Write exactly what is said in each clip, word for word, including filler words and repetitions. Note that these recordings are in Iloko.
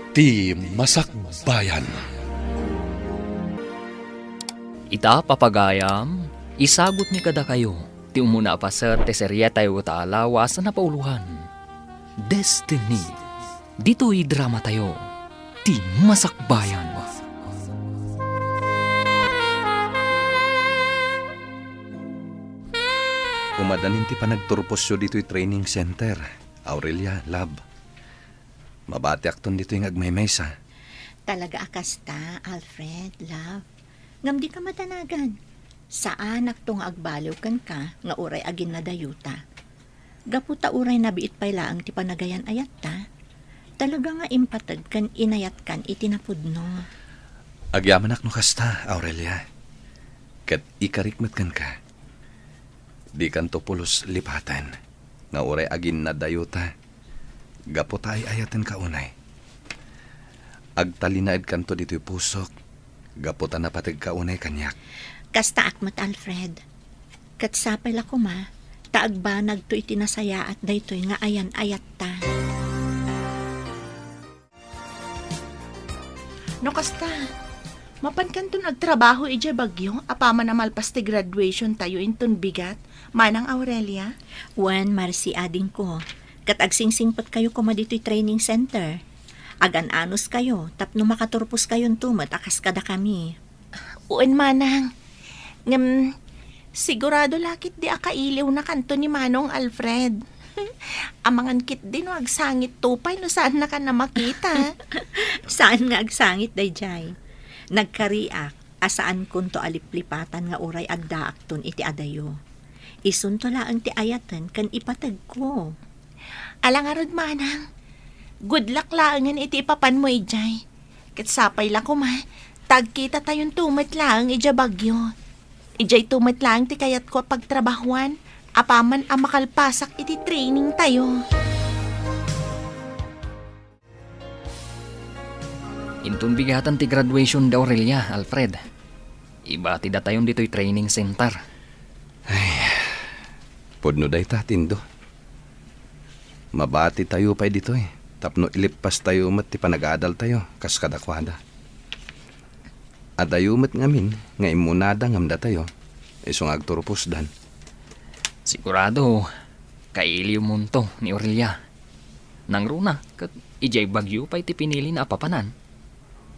Ti Masakbayan. Ita, papagayam, isagutmi kadakayo ti umuna a paset ti serietayo ta alawas a napauloan, Destiny. Ditoy dramatayo, Ti Masakbayan. Umadanin ti panagturposyo ditoy training center, Aurelia, love. Mabatiakton ditoy nga agmaymaysa. Talaga a kasta, Alfred, love. Ngem dika madanagan. Saanakto nga agbaliw kenka nga uray aginnadayota. Gapu ta uray nabiit pay laeng ti panagayan-ayatta, talaga nga impateg ken inayatkan iti napudno. Agyamanak no kasta, Aurelia. Ket ikarik met kenka. Dikanto pulos lipaten nga uray aginnadayota gapu ta ay-ayatenka unay. Agtalinaedkanto ditoy pusok gapu ta napategka unay kaniak. Kastaak met, Alfred. Ket sapay la koma ta agbanagto iti nasayaat daytoy nga ayan-ayatta. No kasta, mapankanton agtrabaho idiay Baguio apaman a malpas ti graduation tayo inton bigat, Manang Aurelia? Wen, Marcy, adingko. Ket agsingsingpetkayo koma ditoy training center. Agan-anuskayo tapno makaturposkayonto met a kas kadakami. Wen, Manang. Ngem, sigurado la ketdi a kailiwnakanto ni Manong Alfred. Amangan ketdi no agsangitto pay no saannakan a makita. Saan nga agsangit daydiay. Nagkariak a saankonto a liplipatan nga uray addaakton iti adayo. Isunto laeng ti ayaten ken ipategko. Ala ngarud, Manang. Good luck laengen iti ipapanmo idiay. Ket sapay la koma ta agkitatayonto met laeng idiay Baguio. Idiayto met laeng ti kayatko a pagtrabahuan apaman a makalpasak iti training tayo. Inton bigatan ti graduation da Aurelia, Alfred, ibatidatayon ditoy training center. Ay, pudno dayta, Tindo. Mabatitayo pay ditoy tapno ileppastayo met ti panagadaltayo kas kadakuada. Adayo met ngamin nga immunada ngem datayo, isu nga agturposdan. Sigurado, kailiwmonto ni Aurelia. Nangruna, ket idiay Baguio pay ti pinilina a papanan.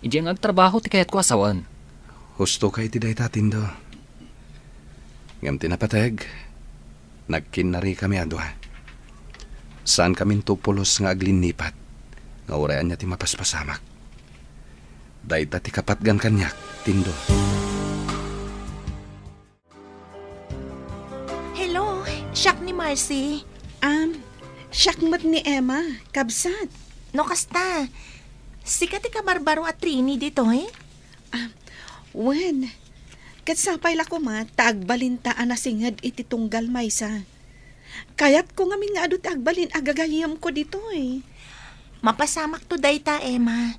Idiay nga agtrabaho ti kayatko a sawen. Husto ka iti dayta, Tindo. Ngem ti napateg, nagkinnarikami a dua. Saankaminto pulos nga aglinnipat, nga uray ania ti mapaspasamak. Dayta ti kapatgan kaniak, Tindo. Hello, siak ni Marcy. Am, siak met ni Emma, kabsat. No kasta, sika ti kabarbaro a Trini ditoy? Ah, wen. Ket sapay la koma ta agbalinta a nasinged iti tunggal maysa. Kayatko ngamin nga adu ti agbalin a gagayyemko ditoy. Mapasamakto dayta, Emma.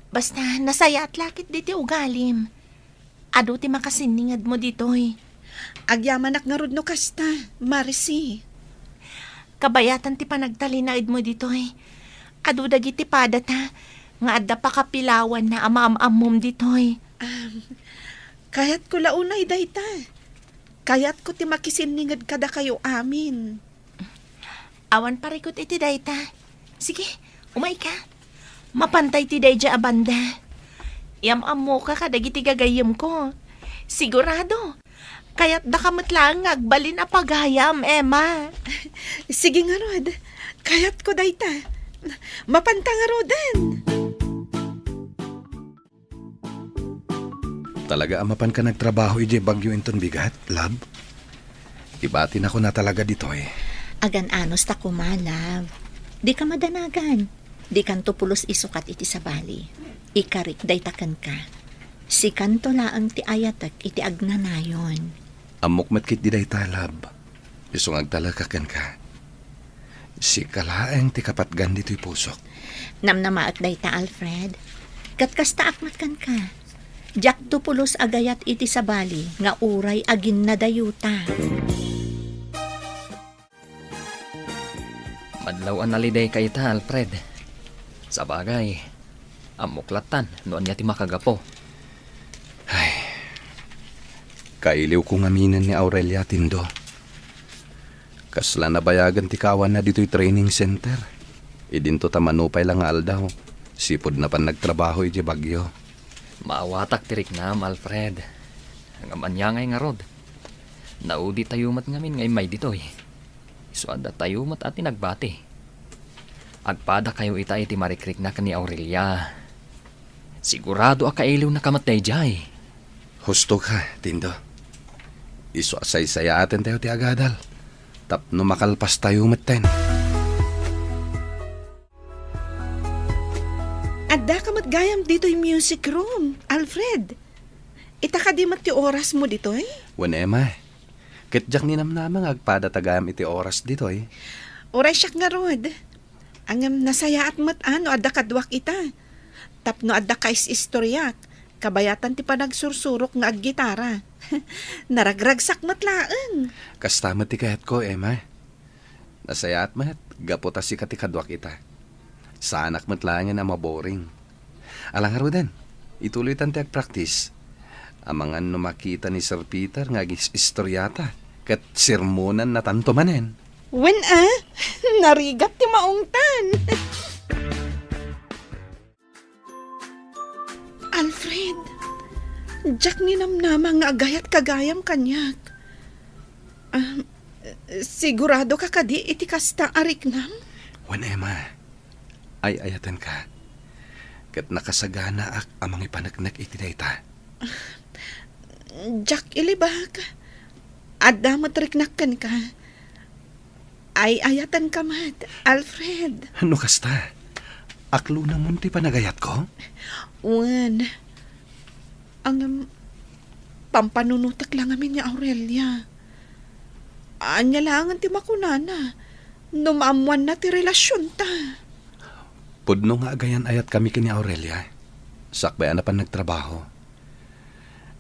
Basta, nasayaat la ketdi ti ugalim. Adu ti makasinningedmo ditoy. Agyamanak ngarud no kasta, Marcy. Kabayatan ti panagtalinaedmo ditoy. Adu dagiti padata nga adda pakapilawanna a maam-ammom ditoy. Am, kayatko la unay dayta. Kayatko ti makisinninged kadakayo amin. Awan parikut iti dayta. Sige, umayka. Mapantay ti daydiay a banda. Yam-ammoka kadagiti gagayyemko. Sigurado, kayatdaka met laeng nga agbalin a pagayam, Emma. Sige ngarud, kayatko dayta. Mapanta ngaruden. Talaga a mapanka nagtrabaho idiay Baguio inton bigat, love? Ibatinakon a talaga ditoy. Agan-anos ta koma, love. Dika madanagan. Dikanto pulos isukat iti sabali. Ikarik dayta kenka. Sikanto laeng ti ayatek iti agnanayon. Ammok met ketdi dayta, love. Isu nga agtalekak kenka. Sika laeng ti kapatgan ditoy pusok. Namnamaek dayta, Alfred. Ket kastaak met kenka. Diakto pulos a gayat iti sabali nga uray aginnadayota. Madlaw a nalidayka ita, Alfred. Sabagay, Ammok lattan no ania ti makagapu. Ay, kailiwko ngaminen ni Aurelia, Tindo. Kasla nabayagen ti kaawanna ditoy training center. Idinto ta mano pay la nga aldaw, sipud napan nagtrabaho iti bagyo. Maawatak ti riknam, Alfred. Ngem ania ngay ngarud? Nauditayo met ngamin nga immay ditoy. Isu a datayo met a ti nagbati. Agpadakayo ita iti marikrikna ken ni Aurelia. Sigurado a kailiwnaka met daydiay. Husto ka, Tindo. Isu a saysayaaten tayo ti agadal tapno makalpastayo metten. Addaka met gayam ditoy music room, Alfred. Ita kadi met ti orasmo ditoy? Wen, Emma. Ket diak ninamnama nga agpadata gayam iti oras ditoy. Uray siak ngarud. Ngem nasayaat met a no adda kaduak ita. Tapno adda kais-istoriak, kabayatan ti panagsursurok nga aggitara. Naragragsak met laeng. Kasta met ti kayatko, Emma. Nasayaat met, gapu ta sika ti kaduak ita. Saanak met laengen a maboring. Ala ngaruden, ituloytan ti agpraktis. Amangan no makita ni Sir Peter nga agis-istoriata, ket sermonannatanto manen. Wen a, narigat ti maungtan. Alfred, diak ninamnama nga agayatka gayam kaniak. Ah, siguradoka kadi iti kasta a riknam? Wen, Emma, ay-ayatenka. Ket nakasaganaak a mangipaneknek iti dayta. Diak ilibak. Adda met riknak kenka. Ay-ayatenka met, Alfred. No kasta, aklonamon ti panagayatko? Wen. Ngem, pampanunotek la ngamin ni Aurelia. Ania laengen ti makunana no maammoanna ti relasionta? Pudno nga agayan-ayatkami ken ni Aurelia, sakbay a napan nagtrabaho.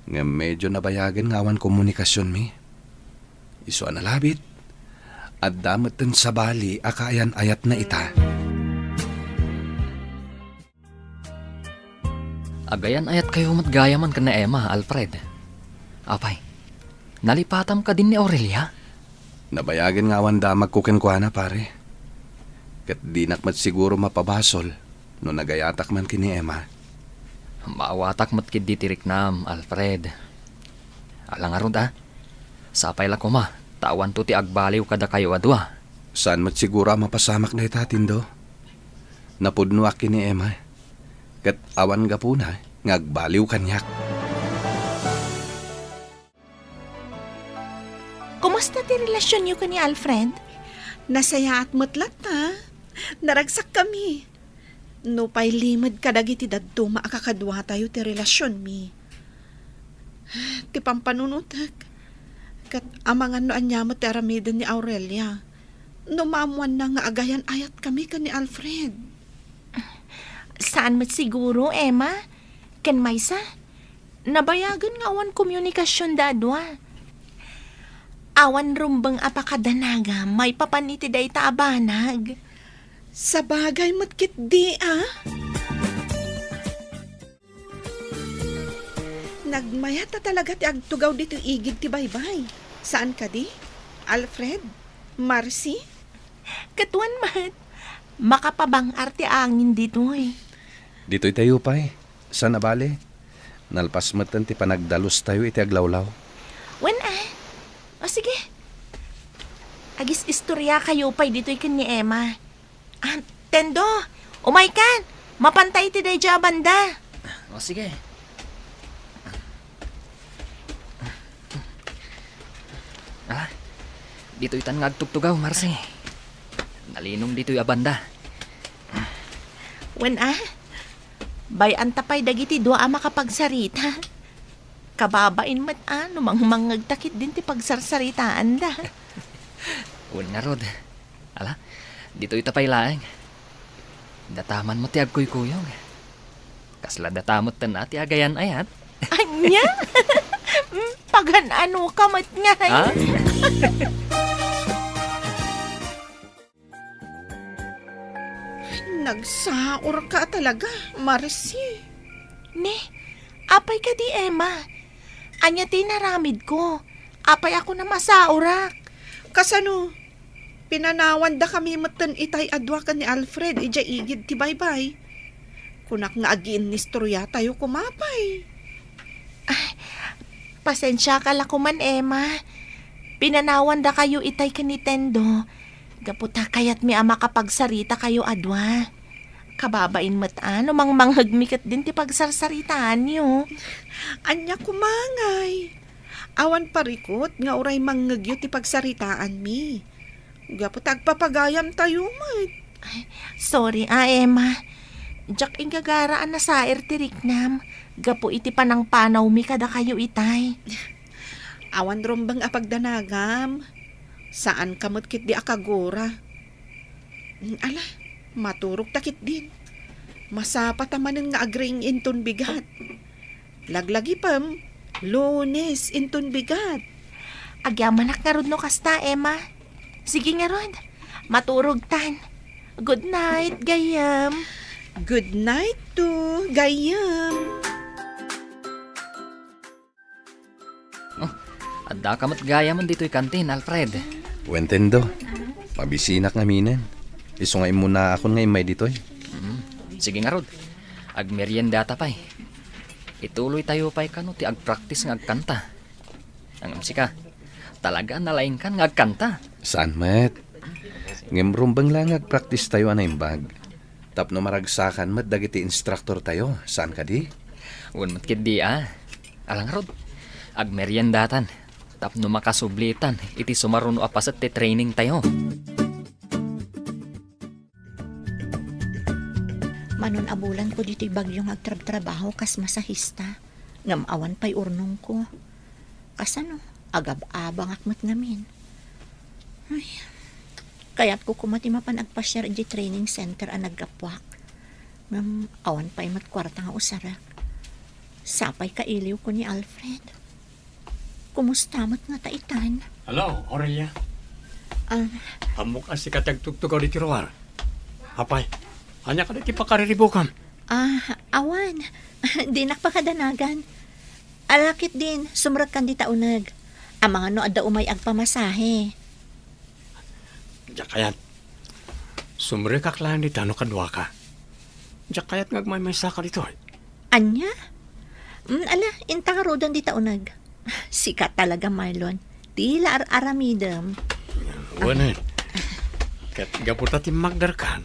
Ngem medio nabayagen nga awan komunikasionmi. Isu a nalabit, adda metten sabali a kaayan-ayatna ita. Agayan-ayatkayo met gayamen ken ni Emma, Alfred. Apay, nalipatam kadin ni Aurelia? Nabayagen nga awan damagko kenkuana, pare. Ket dinak met siguro mapabasol no nagayatak man ken ni Emma. Maawatak met ketdi ti riknam, Alfred. Ala ngarud a, sapay la koma ta awanto ti agbaliw kadakayo a dua. Saan met siguro a mapasamak dayta, Tindo. Napudnoak ken ni Emma, ket awan gapuna nga agbaliw kaniak. Kumusta ti relasionyo ken ni Alfred? Nasayaat met latta. Naragsakkami. Nupay limed kadagiti dadduma a kakaduatayo ti relasionmi. Ti pampanunotek, ket amangan no ania met ti aramiden ni Aurelia no maammoanna nga agayan-ayatkami ken ni Alfred. Saan met siguro, Emma. Ken maysa, nabayagen nga awan komunikasionda a dua. Awan rumbeng a pakadanagam maipapan iti dayta a banag. Sabagay met ketdi a. Nagmayat a talaga ti agtugaw ditoy igid ti baybay. Saan kadi? Alfred? Marcy? Ket wen met, makapabang-ar ti angin ditoy. Ditoy tayo pay. Saan a bale, nalpas metten ti panagdalustayo iti aglawlaw. Wen a. O sige. Agis-istoriakayo pay ditoy ken ni Emma. Ah, Tendo, umaykan. Mapanta iti daydiay a banda. O, sige. Ah, ditoy tan nga agtugtugaw, Marcy. Nalinong ditoy a banda. Wen a, bay-anta pay dagiti dua a makapagsarita. Kababain met a no mangmangngegta ketdin ti pagsarsaritaanda. Wen ngarud. Ala, ditoy ta pay laeng. Dataman met ti agkuykuyog. Kasla datamet ten a ti agayan-ayat. Ania? Mm, pagan-anoka met ngay? Ha? Nagsaurka talaga, Marci. Ne, apay kadi, Emma? Ania ti inaramidko? Apay a kunam a saurak? Kasano? Pinanawandakami metten itay a dua ken ni Alfred idiay igid ti baybay. Kunak nga agiinnistoriatayo koma pay. Ay, pasensiaka la koman, Emma. Pinanawandakayo itay ken ni Tendo. Gapu ta kayatmi a makapagsaritakayo a dua. Kababain met a no mangmanghegmi ketdin ti pagsarsaritaanyo. Ania koma ngay? Awan parikut nga uray mangngegyo ti pagsaritaanmi. Gapu ta agpapagayamtayo met. Ay, sorry a, Emma. Diak inggagara a nasair ti riknam gapu iti panangpanawmi kadakayo itay. Awan rumbeng a pagdanagam. Saanka met ketdi a kagura. Ala, maturogta ketdin. Masapata manen nga agriing inton bigat. Laglagipem, Lunes inton bigat. Agyamanak ngarud no kasta, Emma. Sige ngarud, maturogtan. Good night, gayyem. Good night too, gayyem. Oh, addaka met gayamen ditoy kantin, Alfred. Wen, Tendo, mabisinak ngaminen. Isu nga immunaakon nga immay ditoy. Mm, sige ngarud. Agmeriendata pay. Ituloytayo pay kano ti agpraktis nga agkanta. Ngem sika, talaga a nalaingkan nga agkanta. Saan met? Ngem rumbeng la nga agpraktistayo a naimbag. Tapno maragsakan met dagiti instructortayo, saan kadi? Wen met ketdi a. Ala ngarud, agmeriendatan tapno makasublitan iti sumaruno a paset ti trainingtayo. Manon a bulanko ditoy Baguio nga agtrabtrabaho kas masahista, ngem awan pay urnongko. Kasano, agab-abangak met ngamin. Ay, kayatko koma ti mapan agpasiar idiay training center a naggapuak. Ngem awan pay met kuarta nga usarek. Sapay kailiwko ni Alfred. Kumusta met ngata itan? Hello, Aurelia. Ah. Ammok a sika ti agtugtugaw ditoy ruar. Apay, ania kadi ti pakariribukam? Ah, awan. Dinak pakadanagan. Ala ketdin, sumrekkan dita uneg. Amangan no adda umay agpamasahe. Diak kayat. Sumrekak laeng dita no kaduaka. Diak kayat nga agmaymaysaka ditoy. Ania? Mm, ala, inta ngaruden dita uneg. Sika talaga, Marlon. Ti la ar-aramidem. Wen, ket gapu ta timmakderkan,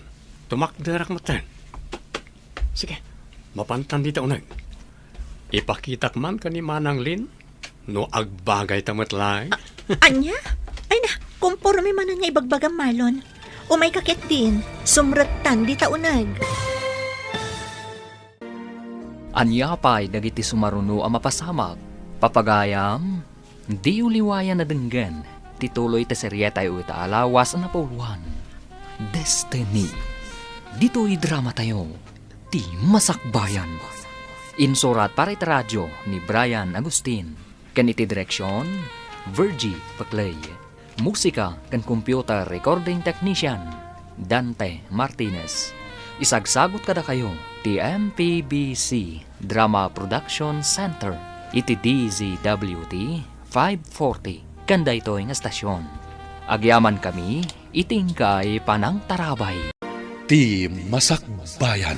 tumakderak metten. Sige, mapantan dita uneg. Ipakitak man ken ni Manang Lin no agbagayta met laeng. A-, ania? Ay na, komporme manen nga ibagbagam, Marlon. Umayka ketdin, sumrektan dita uneg. Ania pay dagiti sumaruno a mapasamak? Papagayam, diyo liwayan a denggen ti tuloy ti serietayo ita a lawas a napauluan, Destiny. Ditoy dramatayo, Ti Masakbayan. Insurat para iti radio ni Brian Agustin. Ken iti direksion, Virgie Paclay. Musika ken computer recording technician, Dante Martinez. Isagsagut kadakayo ti M P B C Drama Production Center iti D Z W T five forty ken daytoy nga estasion. Agyamankami iti inkay panangtarabay. Ti Masakbayan.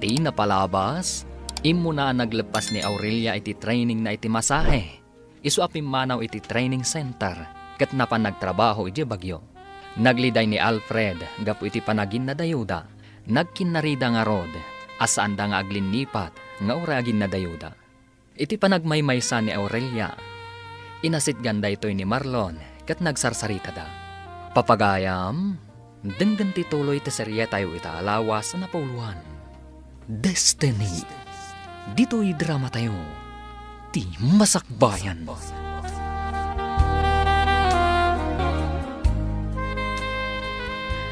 Ti napalabas, immuna a nagleppas ni Aurelia iti trainingna iti masahe. Isu a pimmanaw iti training center ket napan nagtrabaho idiay Baguio. Nagliday ni Alfred gapu iti panaginnadayuda. Nagkinnarida ngarud a saanda nga aglinnipat nga uray aginnadayuda. Iti panagmaymaysa ni Aurelia, inasitgan daytoy ni Marlon ket nagsarsaritada. Papagayam, denggen ti tuloy ti serietayo ita a lawas a napauluan, Destiny. Ditoy dramatayo, Ti Masakbayan.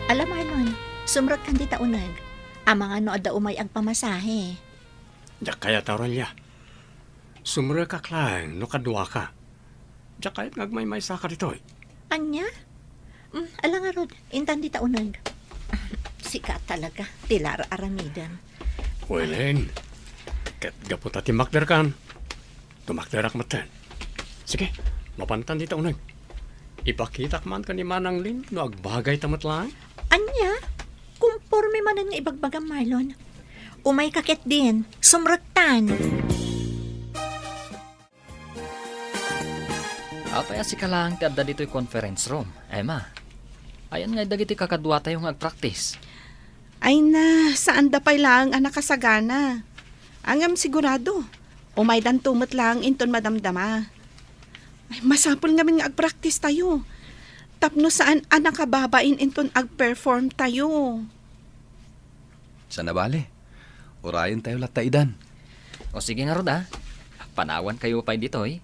Ala, Marlon, sumrekkan dita uneg. Amangan no adda umay agpamasahe. Diak kayat, Aurelia. Sumrekak laeng no kaduaka. Diak kayat nga agmaymaysaka ditoy. Ania? Mm, ala ngarud, intan dita uneg. Sika talaga, ti ar-aramidem. Welen, ket gapu ta timmakderkan, tumakderak metten. Sige, mapantan dita uneg. Ipakitak man ken ni Manang Lin no agbagayta met laeng. Ania? Kumporme manen nga ibagbagam, Marlon. Umayka ketdin, sumrektan. Apay a sika laeng ti adda ditoy conference room, Emma? Ayan ngay dagiti kakaduatayo nga agpraktis? Ay na, saanda pay laeng a nakasagana. Ngem sigurado, umaydanto met laeng inton madamdama. Ay, masapul ngamin nga agpraktistayo. Tapno saan a nakababain inton agperformtayo. Saan a bale. Urayentayo latta idan. O sige ngarud a. Panawankayo pay ditoy.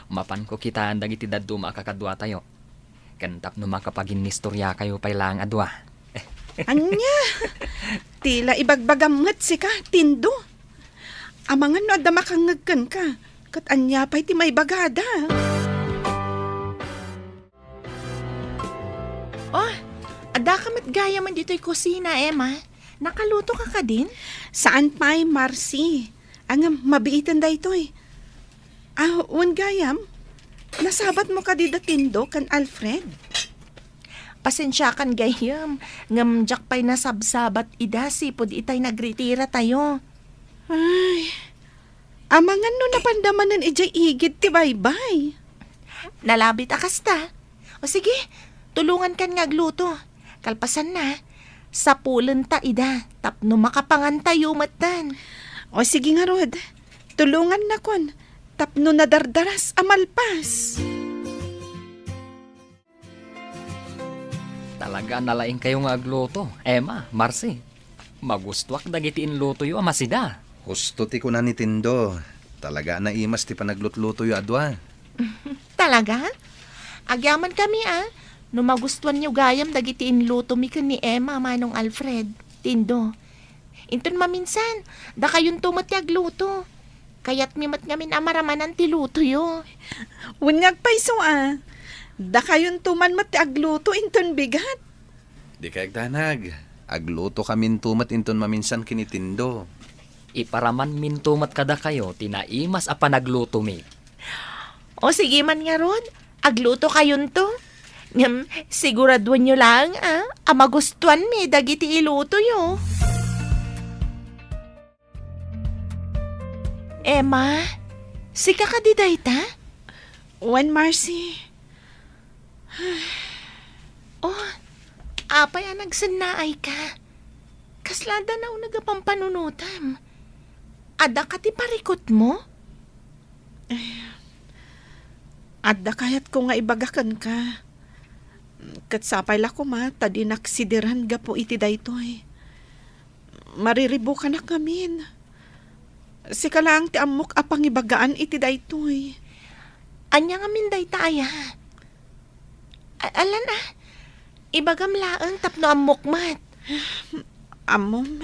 Mapanko kitaen dagiti dadduma a kakaduatayo. Ken tapno makapaginnistoriakayo pay laeng a dua. Ania? Ti la ibagbagam met sika, Tindo. Amangan no adda makangngeg kenka, ket ania pay ti maibagada? Oh, addaka met gayamen ditoy kusina, Emma. Nakalutoka kadin? Saan pay, Marcy. Ngem mabiiten daytoy. Ah, wen gayam, nasabatmo kadi da Tindo ken Alfred? Pasensiakan gayam, ngem diak pay nasabsabat ida sipud itay nagritiratayo. Ay, amangan no napanda manen idiay igid ti baybay. Nalabit a kasta. O sige, tulongankan nga agluto. Kalpasanna, sapulenta ida tapno makapangantayo metten. O sige ngarud, tulongannakon tapno nadardaras a malpas. Talaga a nalaingkayo nga agluto, Emma, Marcy. Magustoak dagiti inlutoyo a masida. Husto ti kuna ni Tindo. Talaga a naimas ti panaglutlutoyo a dua. Talaga? Agyamankami a, no magustoanyo gayam dagiti inlutomi ken ni Emma, Manong Alfred, Tindo. Inton maminsan, dakayonto met ti agluto. Kayatmi met ngamin a maramanan ti lutoyo. Wen nga agpayso a, dakayonto man met ti agluto inton bigat. Dikay agdanag. Aglutokaminto met inton maminsan ken ni Tindo. Iparamanminto met kadakayo ti naimas a panaglutomi. O sige man ngarud, aglutokayonto. Ngem siguraduenyo laeng a, a magustoanmi dagiti ilutoyo. Emma, sika kadi dayta? Wen, Marcy. Oh, apay a nagsennaayka? Kasla adda nauneg a pampanunotem? Adda ka ti parikutmo? Eh, adda kayatko nga ibaga kenka. Ket sapay la koma ta dinak sidiran gapu iti daytoy. Mariribukanak ngamin. Sika laeng ti ammok a pangibagaan iti daytoy. Ania ngamin dayta aya? A-, alan a? Ibagam laeng tapno ammok met. Ammom,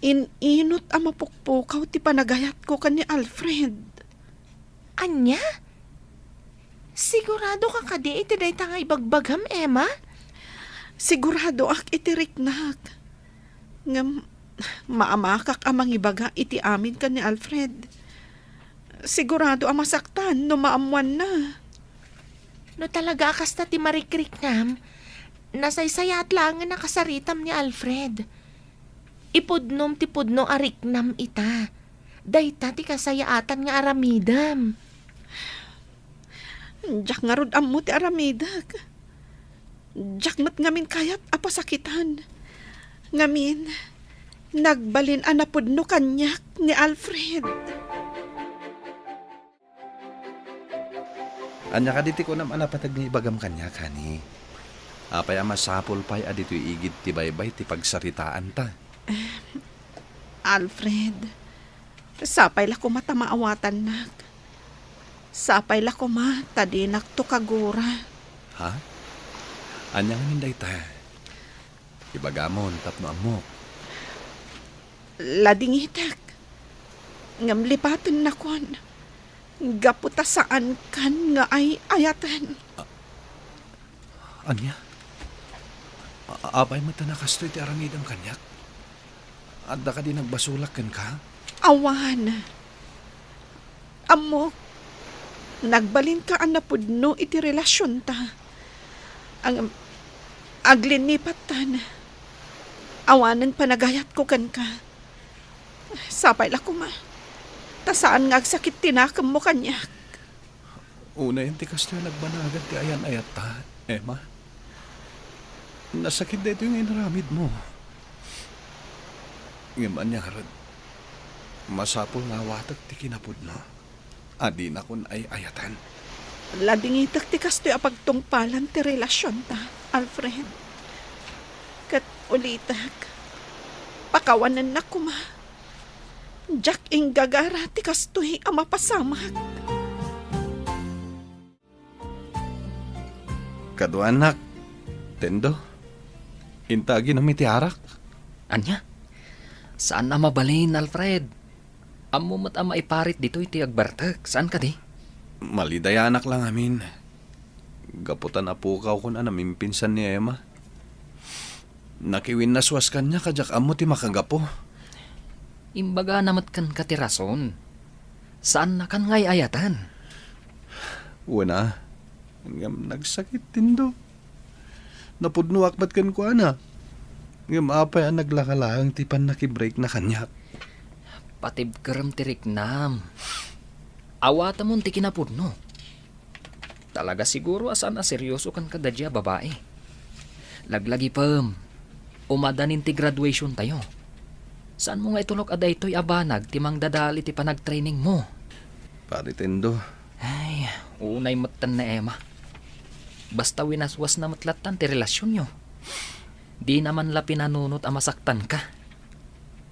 in-inut a mapukpukaw ti panagayatko ken ni Alfred. Ania? Sigurado ka kadi iti dayta nga ibagbagam, Emma? Siguradoak iti riknak. Ngem maamakak a mangibaga iti amin ken ni Alfred. Sigurado a masaktan no maammoanna. No talaga a kasta ti marikriknam, nasaysayaat laengen a kasaritam ni Alfred. Ipudnom ti pudno a riknam ita. Dayta ti kasayaatan nga aramidem. Diak ngarud ammo ti aramidek. Diak met ngamin kayat a pasakitan. Ngamin, nagbalin a napudno kaniak ni Alfred. Ania kadi ti kunam a napateg nga ibagam kaniak, honey? Apay a masapul pay a ditoy igid ti baybay ti pagsaritaanta? Alfred, sapay la koma ta maawatannak. Sapay la koma ta dinakto kagura. Ha? Ania ngamin dayta? Ibagamon tapno ammok. Ladingitek. Ngem lipatennakon. Gapu ta saankan nga ay-ayaten. A-, ania? A-, apay met a kastoy ti aramidem kaniak? Adda kadi nagbasolak kenka? Awan. Ammok, nagbalinka a napudno iti relasionta. Ang, aglinnipattan, awanen panagayatko kenka. Sapay la koma, ta saan nga agsakit ti nakemmo kaniak. Unayen ti kastoy a nagbanagan ti ayan-ayatta, Emma. Nasakit daytoy nga inaramidmo. Ngem ania ngarud, masapul nga awatek ti kinapudno a dinakon ay-ayatan. Ladingitek ti kastoy a pagtungpalan ti relasionta, Alfred. Ket ulitek, pakawanennak koma. Diak inggagara ti kastoy a mapasamak. Kaduanak, Tendo, inta aginum iti arak. Ania? Saan a mabalin, Alfred. Ammo met a maiparit ditoy ti agbartek, saan kadi? Malidayanak la ngamin. Gapu ta napukawkon a namimpinsan ni Emma. Nakiwinnaswas kaniak a diak ammo ti makagapu. Imbagana met kenka ti rason. Saannakan nga ay-ayatan. Wen a, ngem nagsakit, Tendo. Napudnoak met kenkuana. Ngem apay a naglaka laeng ti pannakibreakna kaniak? Patibkerem ti riknam. Awatemon ti kinapudno. Talaga siguro a saan a seryoso kenka daydiay a babai. Laglagipem, umadanin ti graduationtayo. Saanmo nga itulok a daytoy a banag ti mangdadael iti panagtrainingmo? Pare Tendo. Ay, unay metten ni Emma. Basta winaswasna met lattan ti relasionyo. Dina man la pinanunot a masaktanka.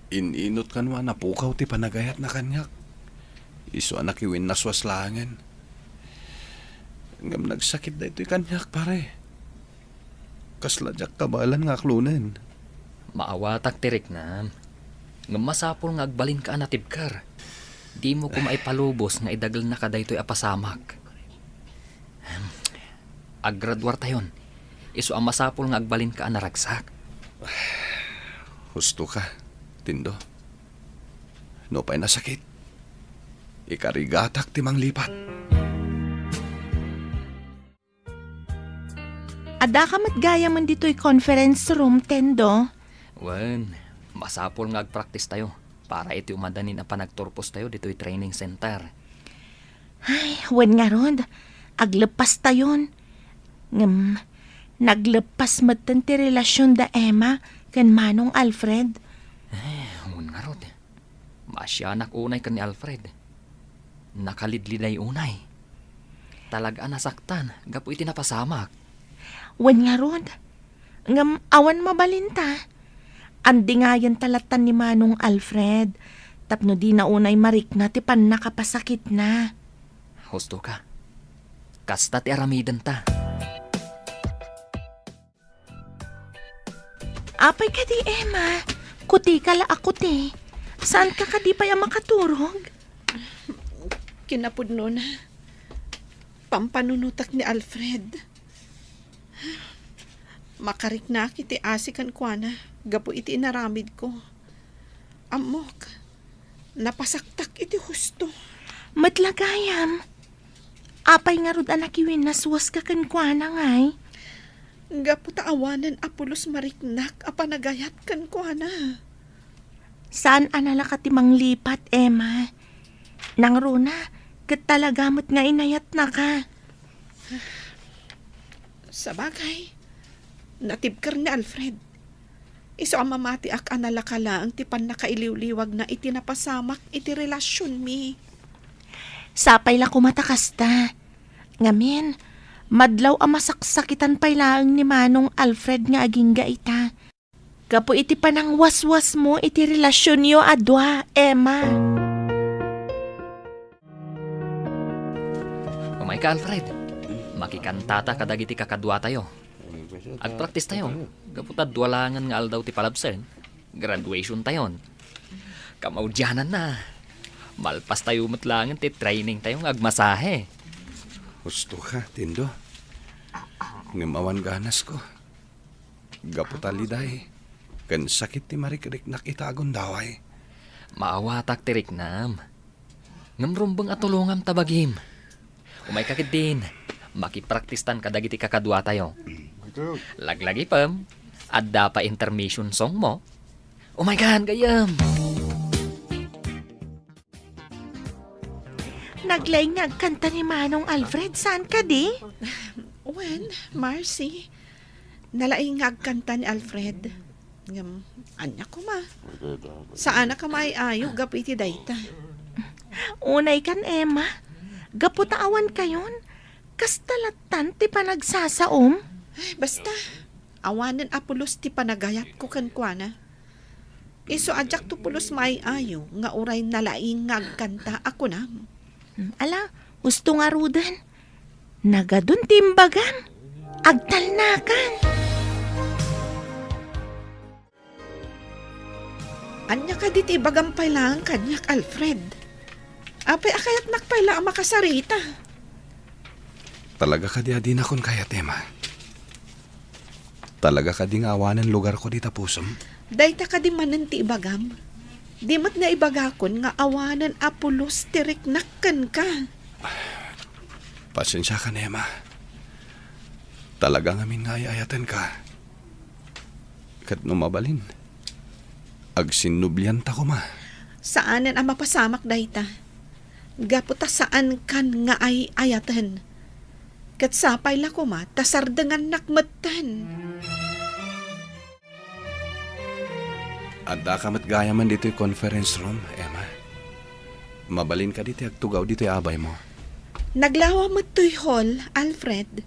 In-inot kano a napukaw ti panagayatna kaniak. Isu a nakiwinnaswas laengen. Ngem nagsakit daytoy kaniak, pare. Kasla diak kabaelan nga aklonen. Maawatak ti riknam. Ngem masapul nga agbalinka a natibker. Dimo koma ipalubos nga idagelnaka daytoy a pasamak. Ahem. Aggraduartayon. Isu a masapul nga agbalinka a naragsak. Husto ka, Tindo. Nupay nasakit, ikarigatak ti manglipat. Addaka met gayamen ditoy conference room, Tendo? Wen, masapul nga agpraktistayo para iti umadanin a panagturpostayo ditoy training center. Ay, wen ngarud, agleppastayon. Ngem, nagleppas metten ti relasion da Emma ken Manong Alfred. Eh, wen ngarud. Maasianak unay ken ni Alfred. Nakalidliday unay. Talaga a nasaktan gapu iti napasamak. Wen ngarud, ngem awan mabalinta. Andingayenta lattan ni Manong Alfred tapno dina unay marikna ti pannakapasakitna. Husto ka. Kasta ti aramidenta. Apay kadi, Emma? Kuti ka la a kuti. Saanka kadi pay a makaturog? Kinapudnona, pampanunotak ni Alfred. Makariknaak iti asi kenkuana gapu iti inaramidko. Ammok, napasaktak iti husto. Met la gayam, apay ngarud a nakiwinnaswaska kenkuana, ngay? Gapu ta awanen a pulos mariknak a panagayat kenkuana. Saan a nalaka ti manglipat, Emma. Nangruna, ket talaga met nga inayatnaka. Sabagay, natibker ni Alfred. Isu a mamatiak a nalaka laeng ti pannakailiwliwagna iti napasamak iti relasionmi. Sapay la koma ta kasta. Ngamin, madlaw a masaksakitan pay laeng ni Manong Alfred nga agingga ita. Gapu iti panangwaswasmo iti relasionyo a dua, Emma. Umayka, Alfred. Makikantata kadagiti kakaduatayo. Agpraktistayo. Gapu ta dua laengen nga aldaw ti palabsen, graduationtayon. Kamaudiananna, malpastayo met laengen ti trainingtayo nga agmasahe. Husto ka, Tindo. Ngem awan ganasko. Gapu ta liday ken sakit ti marikriknak ita a gundaway. Maawatak ti riknam. Ngem rumbeng a tulongam ta bagim. Umayka ketdin. Makipraktistan kadagiti kakaduatayo. Laglagipem, adda pay intermission songmo? Umaykan, gayyem! Naglaing nga agkanta ni Manong Alfred, saan kadi? Wen, Marcy, nalaing nga agkanta ni Alfred. Ngem, ania koma? Saanka maay-ayo gapu iti dayta. Unaykan, Emma. Gapu ta awankayon, kasta lattan ti panagsasaom? Ay, basta, awanen a pulos ti panagayatko kenkuana. Isu a diakto pulos maay-ayo nga uray nalaing nga agkanta a kunam. Hmm, ala, husto ngaruden. Nagadun ti imbagam. Agtalnakan. Ania kadi ti ibagam pay laeng kaniak, Alfred? Apay a kayatnak pay la a makasarita? Talaga kadi a dinakon kayat, Emma? Talaga kadi nga awanen lugarko dita pusom? Dayta kadi manen ti ibagam? Di met nga ibagakon nga awanen a pulos ti riknak kenka. Pasensiakan, Emma. Talaga ngamin nga ay-ayatenka. Ket no mabalin, agsinnublianta koma. Saanen a mapasamak dayta. Gapu ta saankan nga ay-ayaten. Ket sapay la koma ta sardengannak metten. Addaka met gayamen ditoy conference room, Emma. Mabalin kadi ti agtugaw ditoy abaymo? Naglawa met toy hall, Alfred.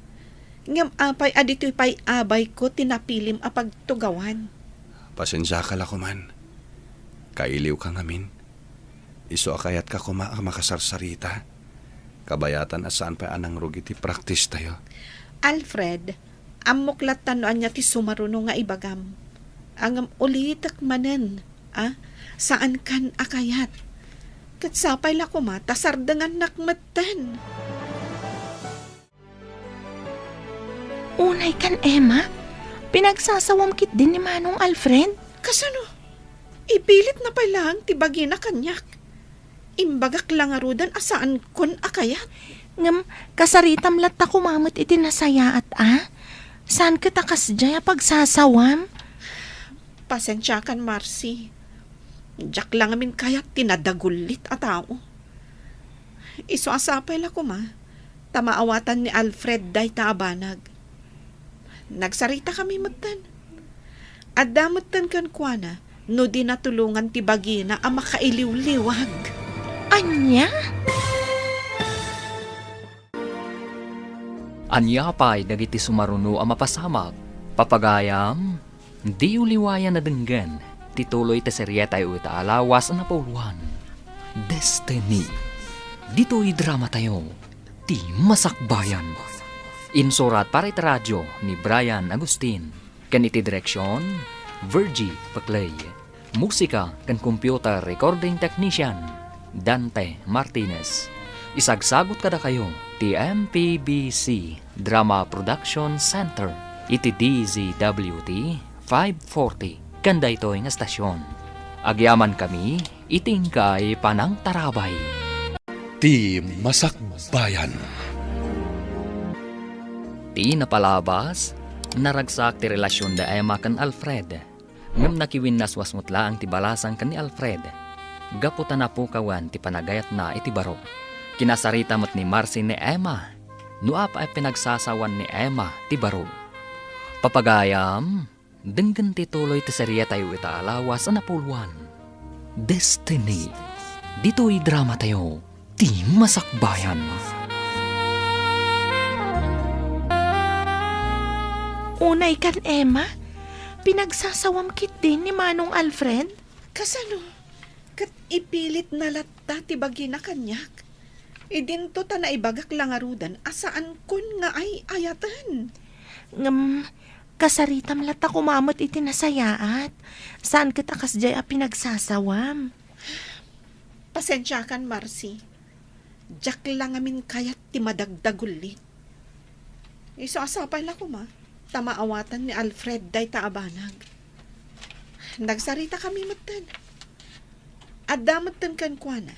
Ngem apay a ditoy pay abayko ti napilim a pagtugawan? Pasensiaka la koman. Kailiwka ngamin. Isu a kayatka koma a makasarsarita. Kabayatan a saan pay a nangrugi ti practice tayo. Alfred, ammok latta no ania ti sumaruno nga ibagam. Ngem ulitek manen, a, saankan a kayat. Ket sapay la koma ta sardengannak metten. Unaykan, Emma, pinagsasawam ketdin ni Manong Alfred. Kasano? Ipilitna pay laeng ti bagina kaniak. Imbagak la ngaruden a saankon a kayat. Ngem, kasaritam latta koma met iti nasayaat a. Saan ket a kasdiay a pagsasawam? Pasensiakan, Marcy. Diak la ngamin kayat ti nadagullit a tao. Isu a sapay la koma, ta maawatan ni Alfred dayta a banag. Nagsaritakami metten. Adda metten kenkuana no di natulongan ti bagina a makailiwliwag. Ania? Ania pay dagiti sumaruno a mapasamak? Papagayam, diyo liwayan a denggen ti tuloy ti serietayo ita a lawas a napauluan, Destiny. Ditoy dramatayo, Ti Masakbayan. Insurat para iti radio ni Brian Agustin, ken iti direksion, Virgie Peclay. Musika ken computer recording technician, Dante Martinez. Isagsagut kadakayo ti M P B C Drama Production Center iti D Z W T five forty ken daytoy nga estasion. Agyamankami iti inkay panangtarabay. Ti Masakbayan. Ti napalabas, naragsak ti relasion da Emma ken Alfred. Ngem nakiwinnaswas met laeng ti balasang ken ni Alfred, gapu ta napukawan ti panagayatna iti baro. Kinasarita met ni Marcy ni Emma no apay a pinagsasawan ni Emma ti baro. Papagayam, denggen ti tuloy ti serietayo ita a lawas a napauluan, Destiny. Ditoy dramatayo, Ti Masakbayan. Unaykan, Emma, pinagsasawam ketdin ni Manong Alfred? Kasano? Ket ipilitna latta ti bagina kaniak. Idinto ta naibagak la ngaruden a saankon nga ay-ayaten. Ngem, kasaritam latta koma met iti nasayaat. Saan ket a kasdiay a pinagsasawam. Pasensiakan, Marcy. Diak la ngamin kayat ti madagdagullit. Isu a sapay la koma, ta maawatan ni Alfred dayta a banag. Nagsaritakami metten. Adda metten kenkuana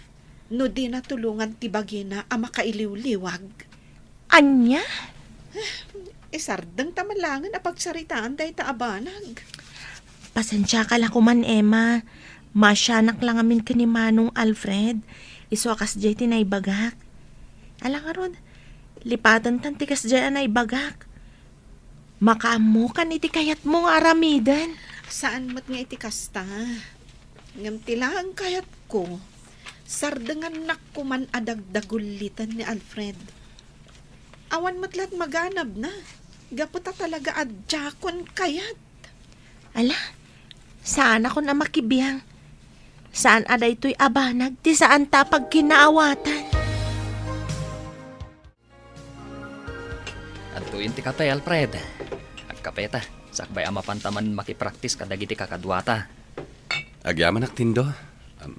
no dina tulongan ti bagina a makailiwliwag. Ania? Isardengta man laengen a pagsaritaan dayta a banag. Pasensiaka la koman, Emma. Maasianak la ngamin ken ni Manong Alfred. Isu a kasdiay ti naibagak. Ala ngarud, lipatentan ti kasdiay a naibagak. Makaammokan iti kayatmo nga aramiden. Saan met nga iti kasta. Ngem ti laeng kayatko, sardengannak koman a dagdagullitan ni Alfred. Awan met la't maganabna, gapu ta talaga a diakon kayat. Ala, saanakon a makibiang. Saan a daytoy a banag ti saanta a pagkinaawatan. Adtoyen ti kape, Alfred. Agkapeta, sakbay a mapanta man makipraktis kadagiti kakaduata. Agyamanak, Tindo. Am,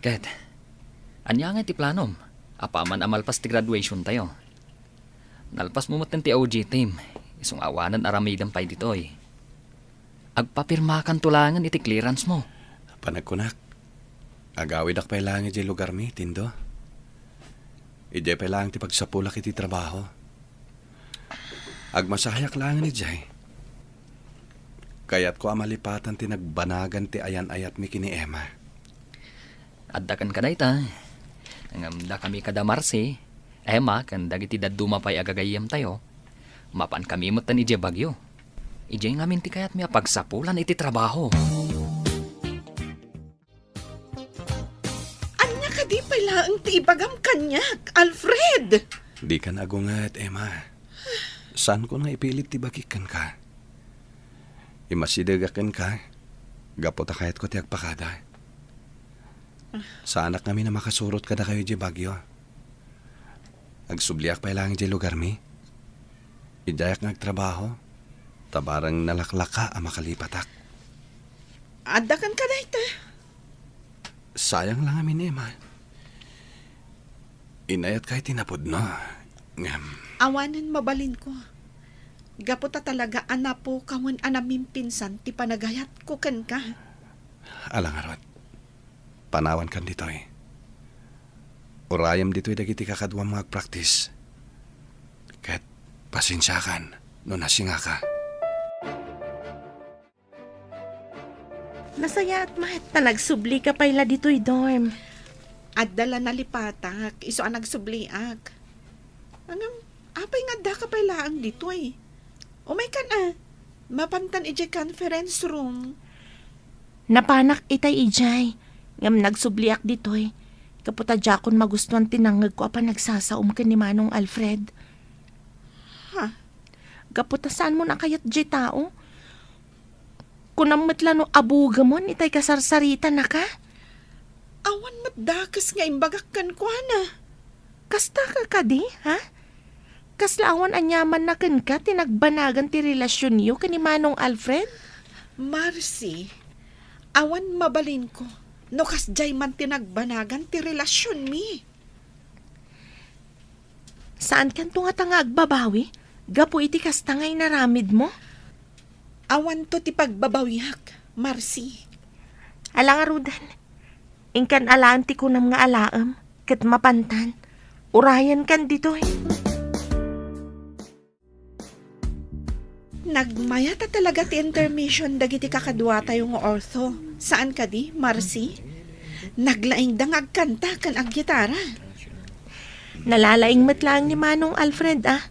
Ket, ania ngay ti planom? Apaman a malpas ti graduation tayo. Nalpasmo metten ti O G team, isu nga awanen aramidem pay ditoy. Agpapirmakanto laengen iti clearance mo. Panagkunak, agawidak pay laeng idiay lugarmi, Tindo. Idiay pay laeng ti pagsapulak iti trabaho. Agmasahayak laengen idiay. Kayatko a malipatan ti nagbanagan ti ayan-ayatmi ken ni Emma. Adda kenka dayta. Ngem dakami kada Marcy, Emma, ken dagiti dadduma pay a gagayyemtayo, mapankami metten idiay Baguio. Idiay ngamin ti kayatmi a pagsapulan iti trabaho. Ania kadi pay laeng ti ibagam kaniak, Alfred? Dikan agunget, Emma. Saanko nga ipilit ti bagik kenka. Imasidegak kenka, gapu ta kayatko ti agpakada. Saanak ngamin a makasurot kadakayo idiay Baguio. Agsubliak pay laeng idiay lugarmi. Idiayak nga agtrabaho, ta bareng nalaklaka a makalipatak. Adda kenka dayta. Sayang la ngamin, Emma. Inayatka iti napudno. Ngem, awanen mabalinko. Gapu ta talaga a napukawen a namimpinsan ti panagayatko kenka. Ala ngarud, panawankan ditoy. Urayem ditoy dagiti kakaduam nga agpraktis. Ket pasensiakan no nasingaka. Nasayaat met ta nagsublika pay la ditoy dorm. Adda la nalipatak, isu a nagsubliak. Ngem, apay nga addaka pay laeng ditoy? Umaykan a, mapantan idiay conference room. Napanak itay idiay, ngem nagsubliak ditoy. Gapu ta diakon magustuan ti nangngegko a panagsasaom ken ni Manong Alfred. Ha? Gapu ta saanmon a kayat diay tao? Kunam met la no abugemon itay kasarsaritanaka? Awan met dakes nga imbagak kenkuana. Kasta ka kadi, ha? Kasla awan aniamanna kenka ti nagbanagan ti relasionyo ken ni Manong Alfred? Marcy, awan mabalinko no kasdiay man ti nagbanagan ti relasionmi. Saankanto ngata nga agbabawi gapu iti kasta nga inaramidmo? Awanto ti pagbabawiak, Marcy. Ala ngaruden, inkan alaen ti kunam nga alaem, ket mapantan, urayenkan ditoy. Nagmayat a talaga ti intermission dagiti kakaduatayo nga ortho. Saan kadi, Marcy? Naglaingda nga agkanta ken aggitara. Nalalaing met laeng ni Manong Alfred, a.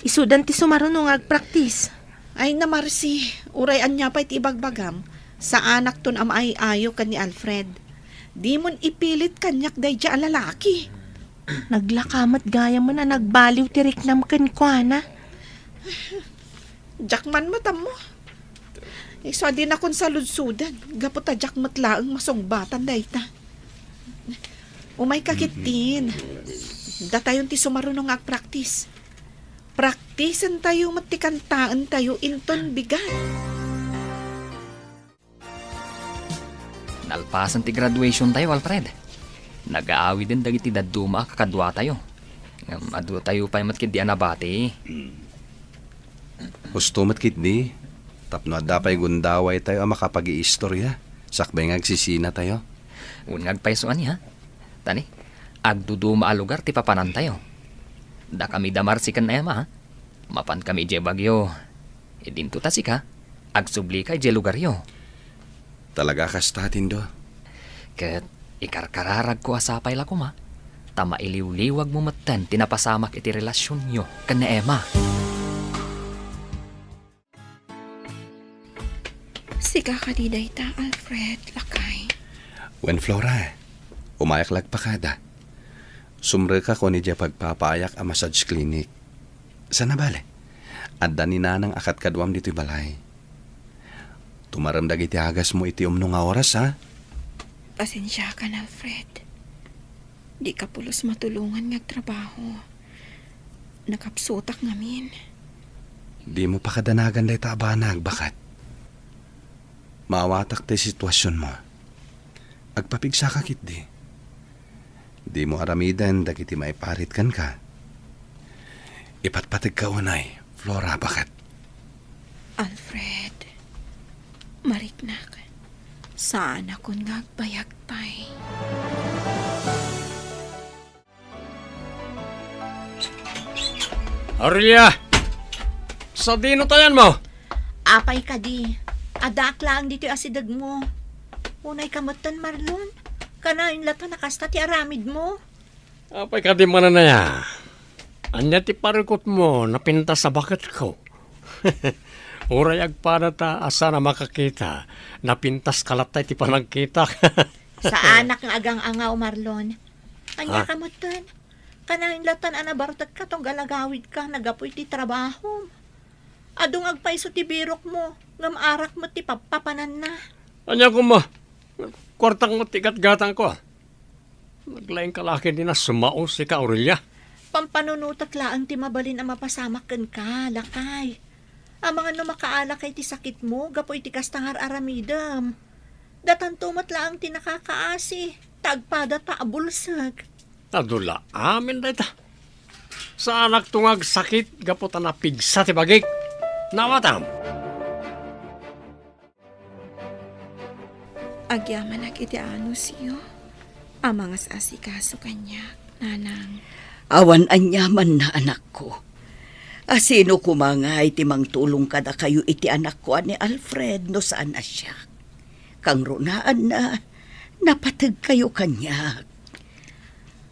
Isudan ti sumaruno nga agpraktis. Ay na, Marcy, uray ania pay ti ibagbagam, saanakton a maay-ayo ken ni Alfred. Dimon ipilit kaniak daydiay a lalaki. Naglaka met gayamen a nagbaliw ti riknam kenkuana. Diak man met ammo. Isu a dinakon saludsodan, gapu ta diak met laeng masungbatan dayta. Umayka ketdin. Datayon ti sumaruno nga agpraktis. Praktisentayo met ti kantaentayo inton bigat. Nalpasen ti graduation tayo, Alfred. Nagaawiden dagiti dadduma a kakaduatayo. Ngem, adu tayo pay met ketdi a nabati. Husto met ketdi, tapno adda pay gundawaytayo a makapagiistorya, sakbay nga agsisinatayo. Wen nga agpayso ania. Tani, agduduma a lugar ti papanantayo. Dakami da Marci ken Emma, ha? Mapankami idiay Baguio. Idinto ta sika, agsubli ka idiay lugaryo. Talaga kasta, Tindo? Ket ikarkararagko a sapay la koma, ta mailiwliwagmo metten ti napasamak iti relasionyo ken ni Emma. Sika kadi dayta, Alfred, lakay? Wen, Flora, umayak la agpakada. Sumrekak idiay pagpapaayak a massage clinic. Saan a bale, adda ni Nanang a kadkaduam ditoy balay. Tumarem dagiti agasmo iti umno nga oras, ha? Pasensiakan, Alfred. Dika pulos matulongan nga agtrabaho. Nakapsutak ngamin. Dimo pakadanagan dayta a banag, baket. Maawatak ti situasionmo. Agpapigsaka ketdi. Dimo aramiden dagiti maiparit kenka. Ipatpategka unay, Flora, baket. Alfred, mariknak, saanakon nga agbayag pay. Aurelia! Sadino tayanmo? Apay kadi, addaak laeng ditoy asidegmo. Unayka metten, Marlon? Kanayon latta a kasta ti aramidmo? Apay kadi manen aya? Ania ti parikutmo, napintas a baketko? Uray agpadata a saan a makakita, napintaska latta iti panagkitak. Saanak nga agang-angaw, Marlon. Ania Ha? ka metten? Kanayon latta a nabartekka tunggal agawidka, naggapu iti trabahom. Adu nga agpayso ti birokmo, ngem arak met ti pappapananna. Ania koma? Kuartak met ti gatgatangko. Naglaingka la ketdi a sumao sika, Aurelia. Pampanunotek laeng ti mabalin a mapasamak kenka, lakay. Amangan no makaalakay ti sakitmo gapu iti kasta nga ar-aramidem. Datanto met laeng ti nakakaasi, ta agpadata a bulsek. Adu la amin dayta. Saanakto nga agsakit gapu ta napigsa ti bagik. Naawatam. Agyamanak iti anusyo a mangas-asikaso kaniak, Nanang. Awan aniamanna, anakko. A sino koma ngay ti mangtulong kadakayo iti anakko a ni Alfred no saan a siak? Kangrunaanna, napategkayo kaniak.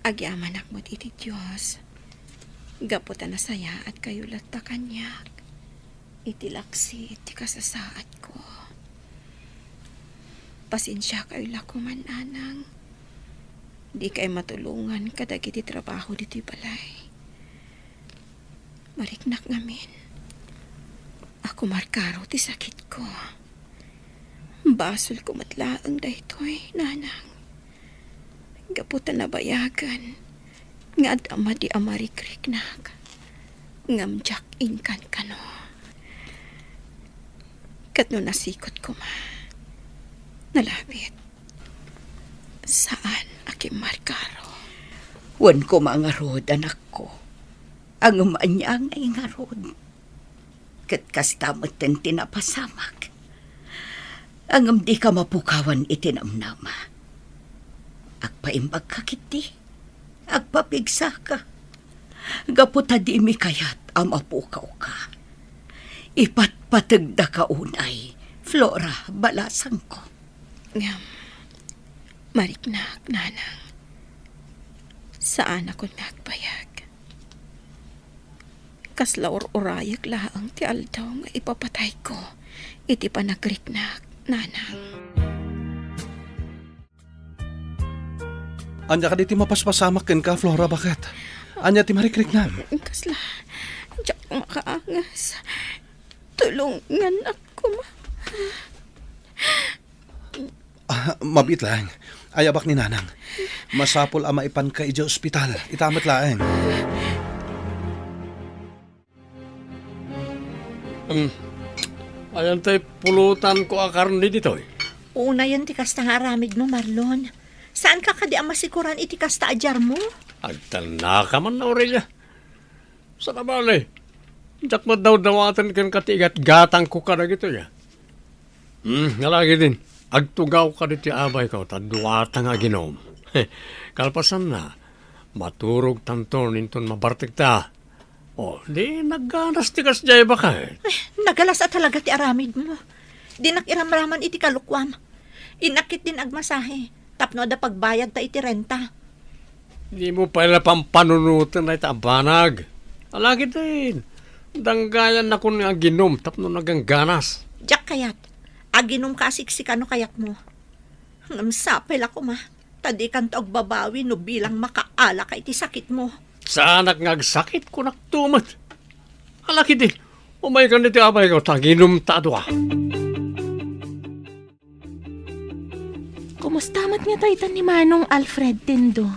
Agyamanak met iti Dios, gapu ta nasayaatkayo latta kaniak iti laksid ti kasasaadko. Pasensiakayo la koma, Nanang. Dikay matulongan kadagiti trabaho ditoy balay. Mariknak ngamin a kumarkaro ti sakitko. Basolko met laeng daytoy, Nanang. Gapu ta nabayagen nga adda madi a marikriknak, ngem diak inkankano. Ket no nasikot koma, nalabit, saan a kimmarkaro. Wen koma ngarud, anakko, ngem ania ngay ngarud? Ket kasta metten ti napasamak. Ngem dika mapukawan iti namnama. Agpaimbagka ketdi. Agpapigsaka. Gapu ta dimi kayat a mapukawka. Ipatpategdaka unay, Flora, balasangko. Ngem, mariknak, Nanang. Saanakon nga agbayag. Kasla ur-urayek laeng ti aldaw nga ipapatayko iti panagriknak, Nanang. Ania kadi ti mapaspasamak kenka, Flora, baket? Ania ti marikriknam? Kasla, diak makaangas. Tulonganak koma. Ah, mabiit laeng. Ayabak ni Nanang. Masapul a maipanka idiay ospital. Ita met laeng. Um, ayan tay pulutanko a karne ditoy. Unayen ti kasta nga aramidmo, Marlon. Saanka kadi a masikoran iti kasta a diarmo? Agtannaka man, Aurelia. Saan a bale, diak met dawdawaten kenka ti igatgatangko kadagitoy, a. Hmm, alagiden, agtugawka ditoy abayko ta duata nga aginum. Kalpasanna, maturogtanton inton mabartekta. O, di nagganas ti kasdiay, baket. Ay, nagalas a talaga ti aramidmo. Dinak iramraman iti kalokuam. Innak ketdin agmasahe tapno adda pagbayadta iti renta. Dimo pay la pampanunoten dayta a banag. Alagiden, danggayannakon nga aginum tapno nagangganas. Diak kayat. Aginumka a siksika no kayatmo. Ngem sapay la koma, ta dikanto agbabawi no bilang makaalaka iti sakitmo. Saanak nga agsakit, kunakto met. Alagiden, umaykan ditoy abayko ta aginumta a dua. Kumusta met ngata ita ni Manong Alfred, Tindo?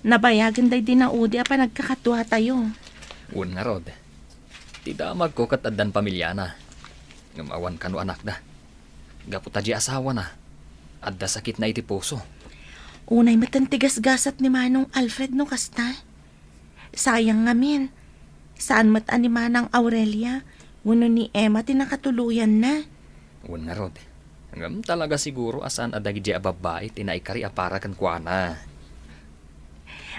Nabayagen daydi naudi a panagkakaduatayo. Wen ngarud, ti damagko ket addan pamiliana, ngem awan kano anakda. Gapu ta di asawana, adda sakitna iti puso. Unay met ti gasgasat ni Manong Alfred no kasta. Sayang ngamin, saan met a ni Manang Aurelia wenno ni Emma ti nakatuloyanna. Wen ngarud, ngem talaga siguro a saan a dagidi a babbai ti naikari a para kenkuana.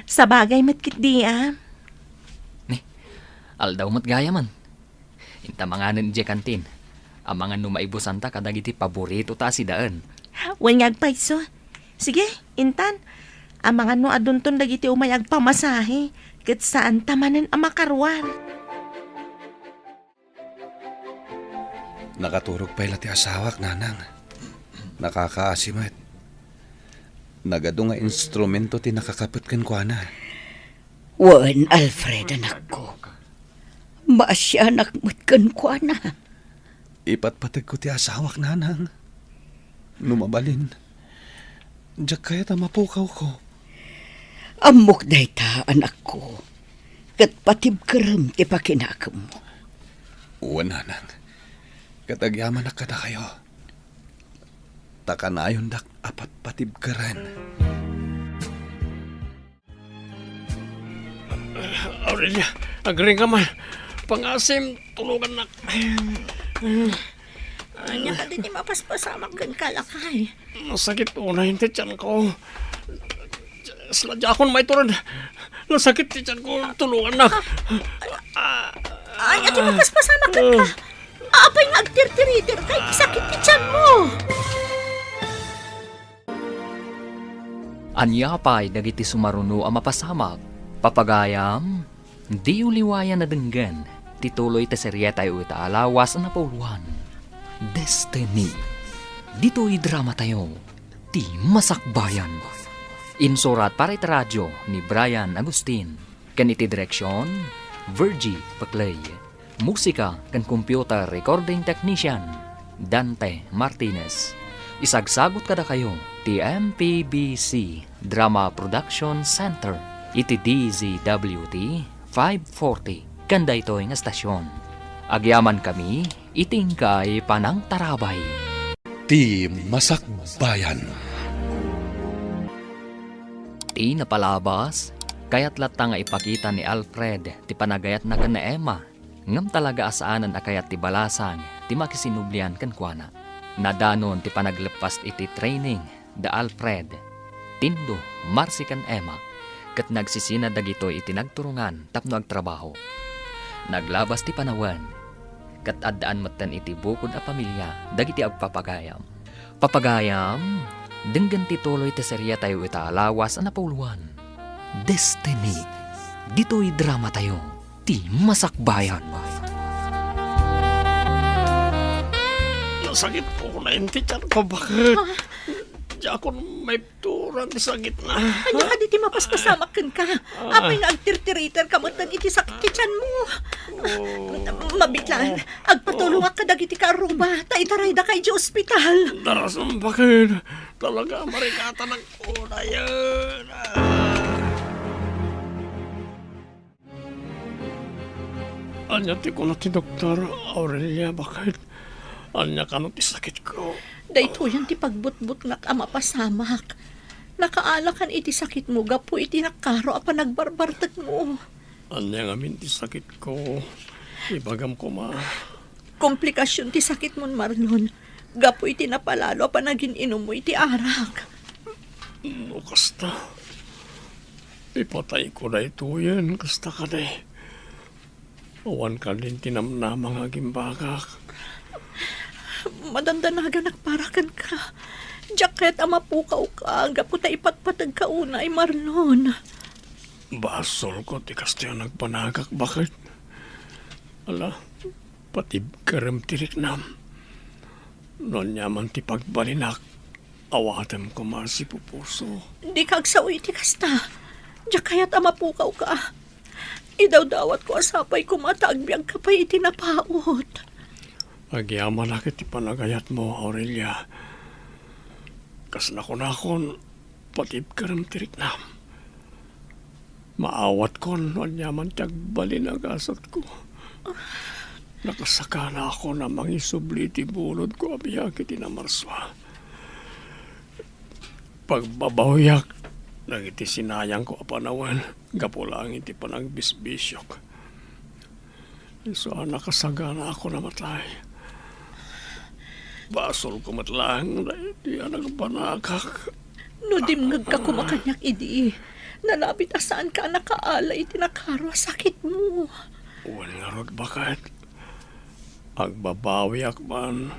Sabagay met ketdi a. Ni, aldaw met gayamen. Inta manganen idiay kantin. Amangan no maibusanta kadagiti paboritota a sidaen. Wen nga agpayso. Sige, intan. Amangan no adunton dagiti umay agpamasahe, ket saanta manen a makaruar. Nakaturog pay la ti asawak, Nanang. Nakakaasi met. Nagadu nga instrumento ti nakakapet kenkuana. Wen, Alfred, anakko. Maasianak met kenkuana. Ipatpategko ti asawak, Nanang. No mabalin, diak kayat a mapukawko. Ammok dayta, anakko. Ket patibkerem ti pakinakemmo. Wen, Nanang. Ket agyamanak kadakayo. Ta kanayondak a patpatibkeren. Aurelia, agring ka man. Pangasim, tulungannak. Ania kadi ti mapaspasamak kenka, lakay? Nasakit unay ti tianko. Sadiakon maitured. Nasakit ti tianko, tulungannak. Ania ti mapaspasamak kenka? Apay nga agtirtiriterka iti sakit ti tianmo? Ania pay dagiti sumaruno a mapasamak? Papagayam, diyo liwayan a denggen ti tuloy ti serietayo ita a lawas a napauluan, Destiny. Ditoy dramatayo, Ti Masakbayan. Insurat para iti radio ni Brian Agustin. Ken iti direksion, Virgie Paclay. Musika ken computer recording technician, Dante Martinez. Isagsagut kadakayo ti M P B C Drama Production Center iti D Z W T five forty ken daytoy nga estasion. Agyamankami iti inkay panangtarabay. Ti Masakbayan. Ti napalabas, kayat latta nga ipakita ni Alfred ti panagayatna ken ni Emma, ngem talaga a saanen a kayat ti balasang ti makisinublian kenkuana. Nadanon ti panagleppas iti training da Alfred, Tindo, Marcy ken Emma, ket nagsisina dagitoy iti nagturongan tapno agtrabaho. Naglabas ti panawen, ket addaan metten iti bukod a pamilia dagiti agpapagayam. Papagayam, denggen ti tuloy ti seriatayo ita a lawas a napauluan, Destiny. Ditoy dramatayo, Ti Masakbayan. Nasakit ko na inti tiyan ko, bakit? Ha? Diakon may Turan ti sakitna. Ania kadi ti mapaspasamak kenka? Apay nga agtirtiriterka metten iti sakit ti tianmo? Oh. Mabitlan, agpatulongak kadagiti kaarruba, ta itaraydaka idiay ospital. Darasam, bakit? Talaga, marikatanak unayen. Ah. Ania ti kuna ti doktor, Aurelia, bakit? Ania kano ti sakitko? Daytoyen ti pagbutbutngak a mapasamak. Nakaalakan iti sakitmo gapu iti nakaro a panagbarbartekmo. Ania ngamin ti sakitko? Ibagam koma. Komplikasyon ti sakitmon, Marlon, gapu iti napalalo a panagin-inummo iti arak. No kasta, ipatayko daytoyen, kasta kadi. Awan kadin ti namnama nga agimbagak. Madandanaganak para kenka. Diak kayat a mapukawka gapu ta ipatpategka unay, Marlon. Basolko ti kastoy a nagbanagak, baket. Ala, patibkerem ti riknam. No ania man ti pagbalinak, awatem koma a sipupuso. Dika agsao iti kasta. Diak kayat a mapukawka. Idawdawatko a sapay koma ta agbiagka pay iti napaut. Agyamanak iti panagayatmo, Aurelia. Kas nakunakon, patibkerem ti riknam. Maawatkon no aniaman ti agbalin a gasatko. Nakasakana ako a mangisubli iti bunodko a biag iti Namarsua. Pagbabawiak dagiti sinayangko a panawen gapu laeng iti panagbisbisiok. Isu a nakasagana ako a matay. Basolko met laeng daydi a nagbanagak. No dimngegka koma kaniak idi, nalabit a saanka a nakaala iti nakaro a sakitmo. Wen ngarud, baket. Agbabawiak man.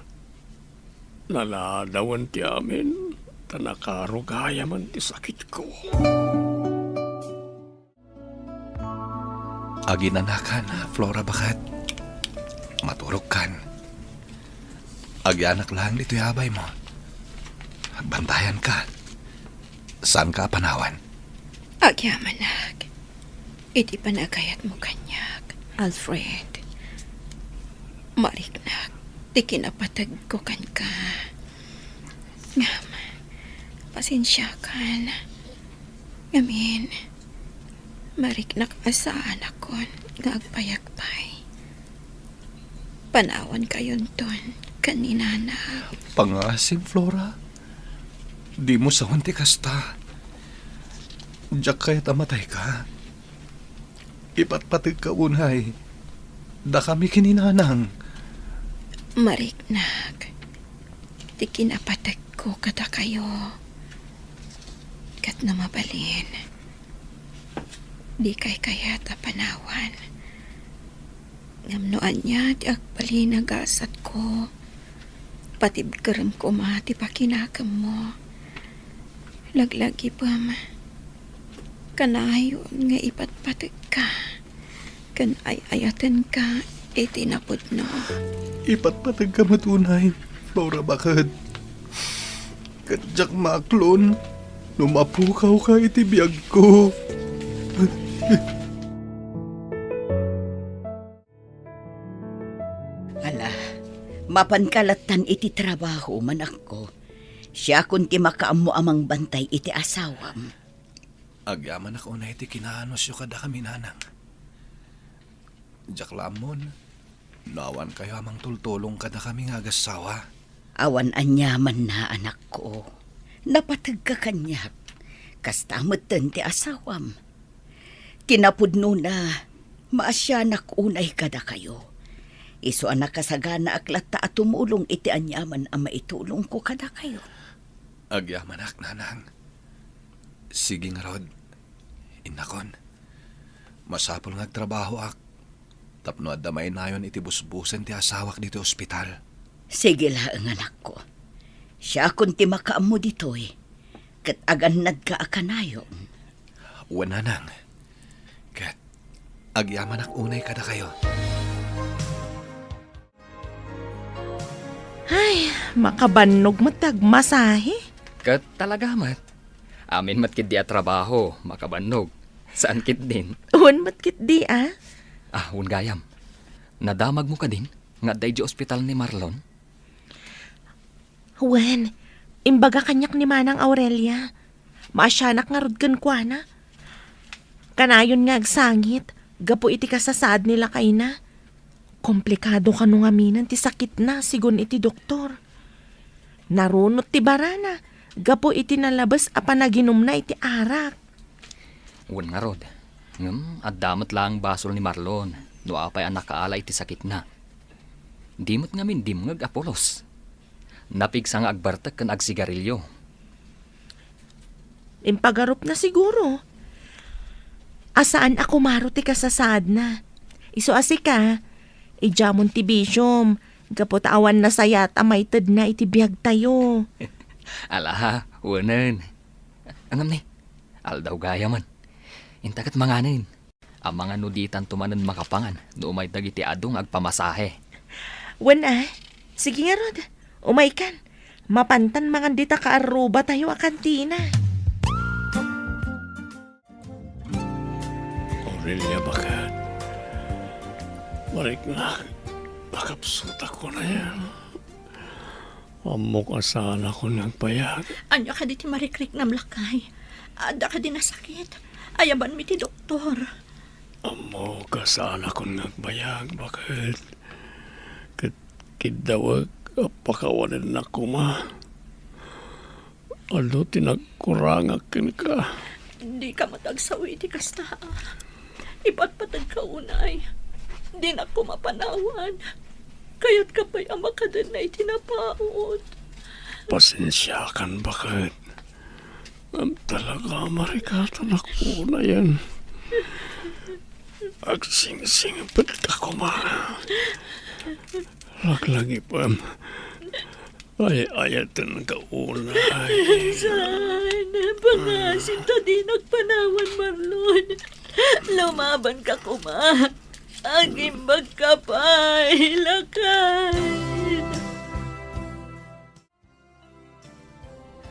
Naladawen ti amin, ta nakaro gayamen ti sakitko. Aginanakan, Flora, baket. Maturogkan. Agyanak laeng ditoy abaymo. Agbantayanka. Saanka a panawan. Agyamanak iti panagayatmo kaniak, Alfred. Mariknak ti kinapategko kenka. Ngem, pasensiakan. Ngamin, mariknak a saanakon nga agpayagpay. Panawankayonton ken ni Nanang. Pangasim, Flora. Dimo sawen ti kasta. Diak kayat a matayka. Ipatpategka unay dakami ken ni Nanang. Mariknak ti kinapategko kadakayo. Ket no mabalin, dikay kayat a panawan. Ngem no ania ti agbalin a gasatko, patibkerem koma ti pakinakemmo. Laglagipem, kanayon nga ipatpategka ken ay-ayatenka iti napudno. Ipatpategka met unay, Flora, baket. Ket diak maaklon no mapukawka iti biagko. Ala, mapanka lattan iti trabaho, manakko. Siakon ti makaammo a mangbantay iti asawam. Agyamanak unay ti kinaanusyo kadakami, Nanang. Diak la ammon no awankayo a mangtultulong kadakami nga agassawa. Awan aniamanna, anakko. Napategka kaniak. Kasta metten ti asawam. Ti napudnona, maasianak unay kadakayo. Isu a nakasaganaak latta a tumulong iti aniaman a maitulongko kadakayo. Agyamanak, Nanang. Sige ngarud, innakon. Masapul nga agtrabahoak tapno adda mainayon iti busbusen ti asawak ditoy ospital. Sige laeng, anakko. Siakon ti makaammo ditoy, ket agannadka a kanayon. Wen, Nanang. Ket agyamanak unay kadakayo. Ay, makabannog met ti agmasahe. Ket talaga met. Amin met ketdi a trabaho, makabannog. Saan ketdin? Wen met ketdi, a? Ah, wen gayam. Nadamagmo kadin nga adda idiay ospital ni Marlon? Wen, imbaga kaniak ni Manang Aurelia. Maasianak ngarud kenkuana. Kanayon nga agsangit gapu iti kasasaad ni lakayna. Komplikado kano ngaminen ti sakitna, sigun iti doktor. Narunot ti barana, gapu iti nalabes a panaginumna iti arak. Wen ngarud, ngem adda met laeng basol ni Marlon no apay a nakaala iti sakitna. Di met ngamin dimngeg a pulos. Napigsa nga agbartek ken agsigarilio. Impagarupna siguro a saan a kumaro ti kasasaadna. Isu a sika, idiamon ti bisiom, gapu ta awan nasayat a maitedna iti biagtayo. Ala, wenen. Ngem ni, aldaw gayamen. Inta ket manganen. Amangan no ditanto manen makapangan no umay dagiti adu nga agpamasahe. Wen a, sige ngarud, umaykan. Mapantan mangan dita kaarrubatayo a kantina. Aurelia, baket. Mariknak, pakapsutak ko na yan. Ammok a saanakon nga agbayag. Ania kadi ti marikriknam, lakay? Adda kadi nasakit? Ayabanmi ti doktor. Ammok a saanakon nga agbayag, baket. Ket kiddawek a pakawanennak koma. Adu ti nagkurangak kenka. Dika met agsawi iti kasta. Ipatpategka unay. Dinak koma panawan. Kayatka pay a makadenna iti napaut. Pasensiakan, baket. Ngem talaga, marikatanak unayen. Agsingsingpetka koma. Laglagipem. Ay-ayatenka unay. Saan? Pangasim ta dinak panawan, Marlon. Lumabanka koma. Agimbagka pay, lakay.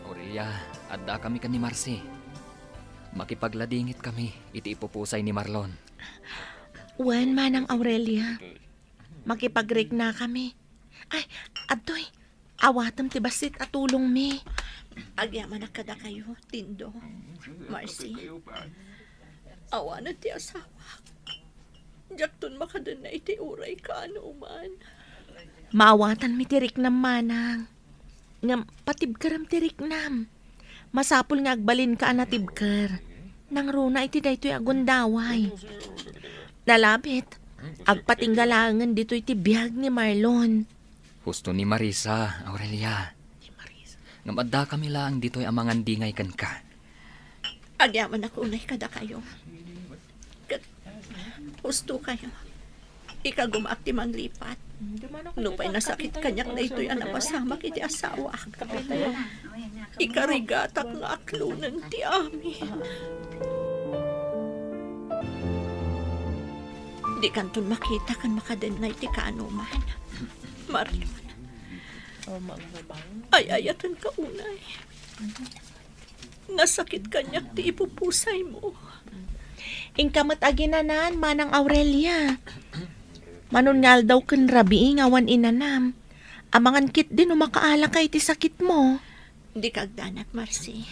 Aurelia, addakami ken ni Marcy. Makipagladingitkami iti ipupusay ni Marlon. Wen, Manang Aurelia. Makipagriknakami. Ay, adtoy, awatem ti bassit a tulongmi. Agyamanak kadakayo, Tindo, Marcy. Awanen ti asawak. Diakton makadenna iti uray kaanoman. Maawatanmi ti riknam, manang. Ngem patibkerem ti riknam. Masapul nga agbalinka a natibker. Nangruna iti daytoy a gundaway. Nalabit, agpatingga laengen ditoy ti biag ni Marlon. Husto ni Marisa, Aurelia. Ngem addakami laeng ditoy a mangandingay kenka. Agyamanak unay kadakayo. Ket husto kayo. Ikagumaak ti manglipat. Nupay nasakit kaniak daytoy a napasamak iti asawak. Ikarigatak nga aklonen ti amin. Dikanton makita ken makadenna iti kaanoman. Marion. Ay-ayatenka unay. Nasakit kaniak ti ipupusaymo. Inka met aginanan, Manang Aurelia. Manon nga aldaw ken rabii nga awan inanam. Amangan ketdi no makaalaka iti sakitmo. Dika agdanag, Marcy.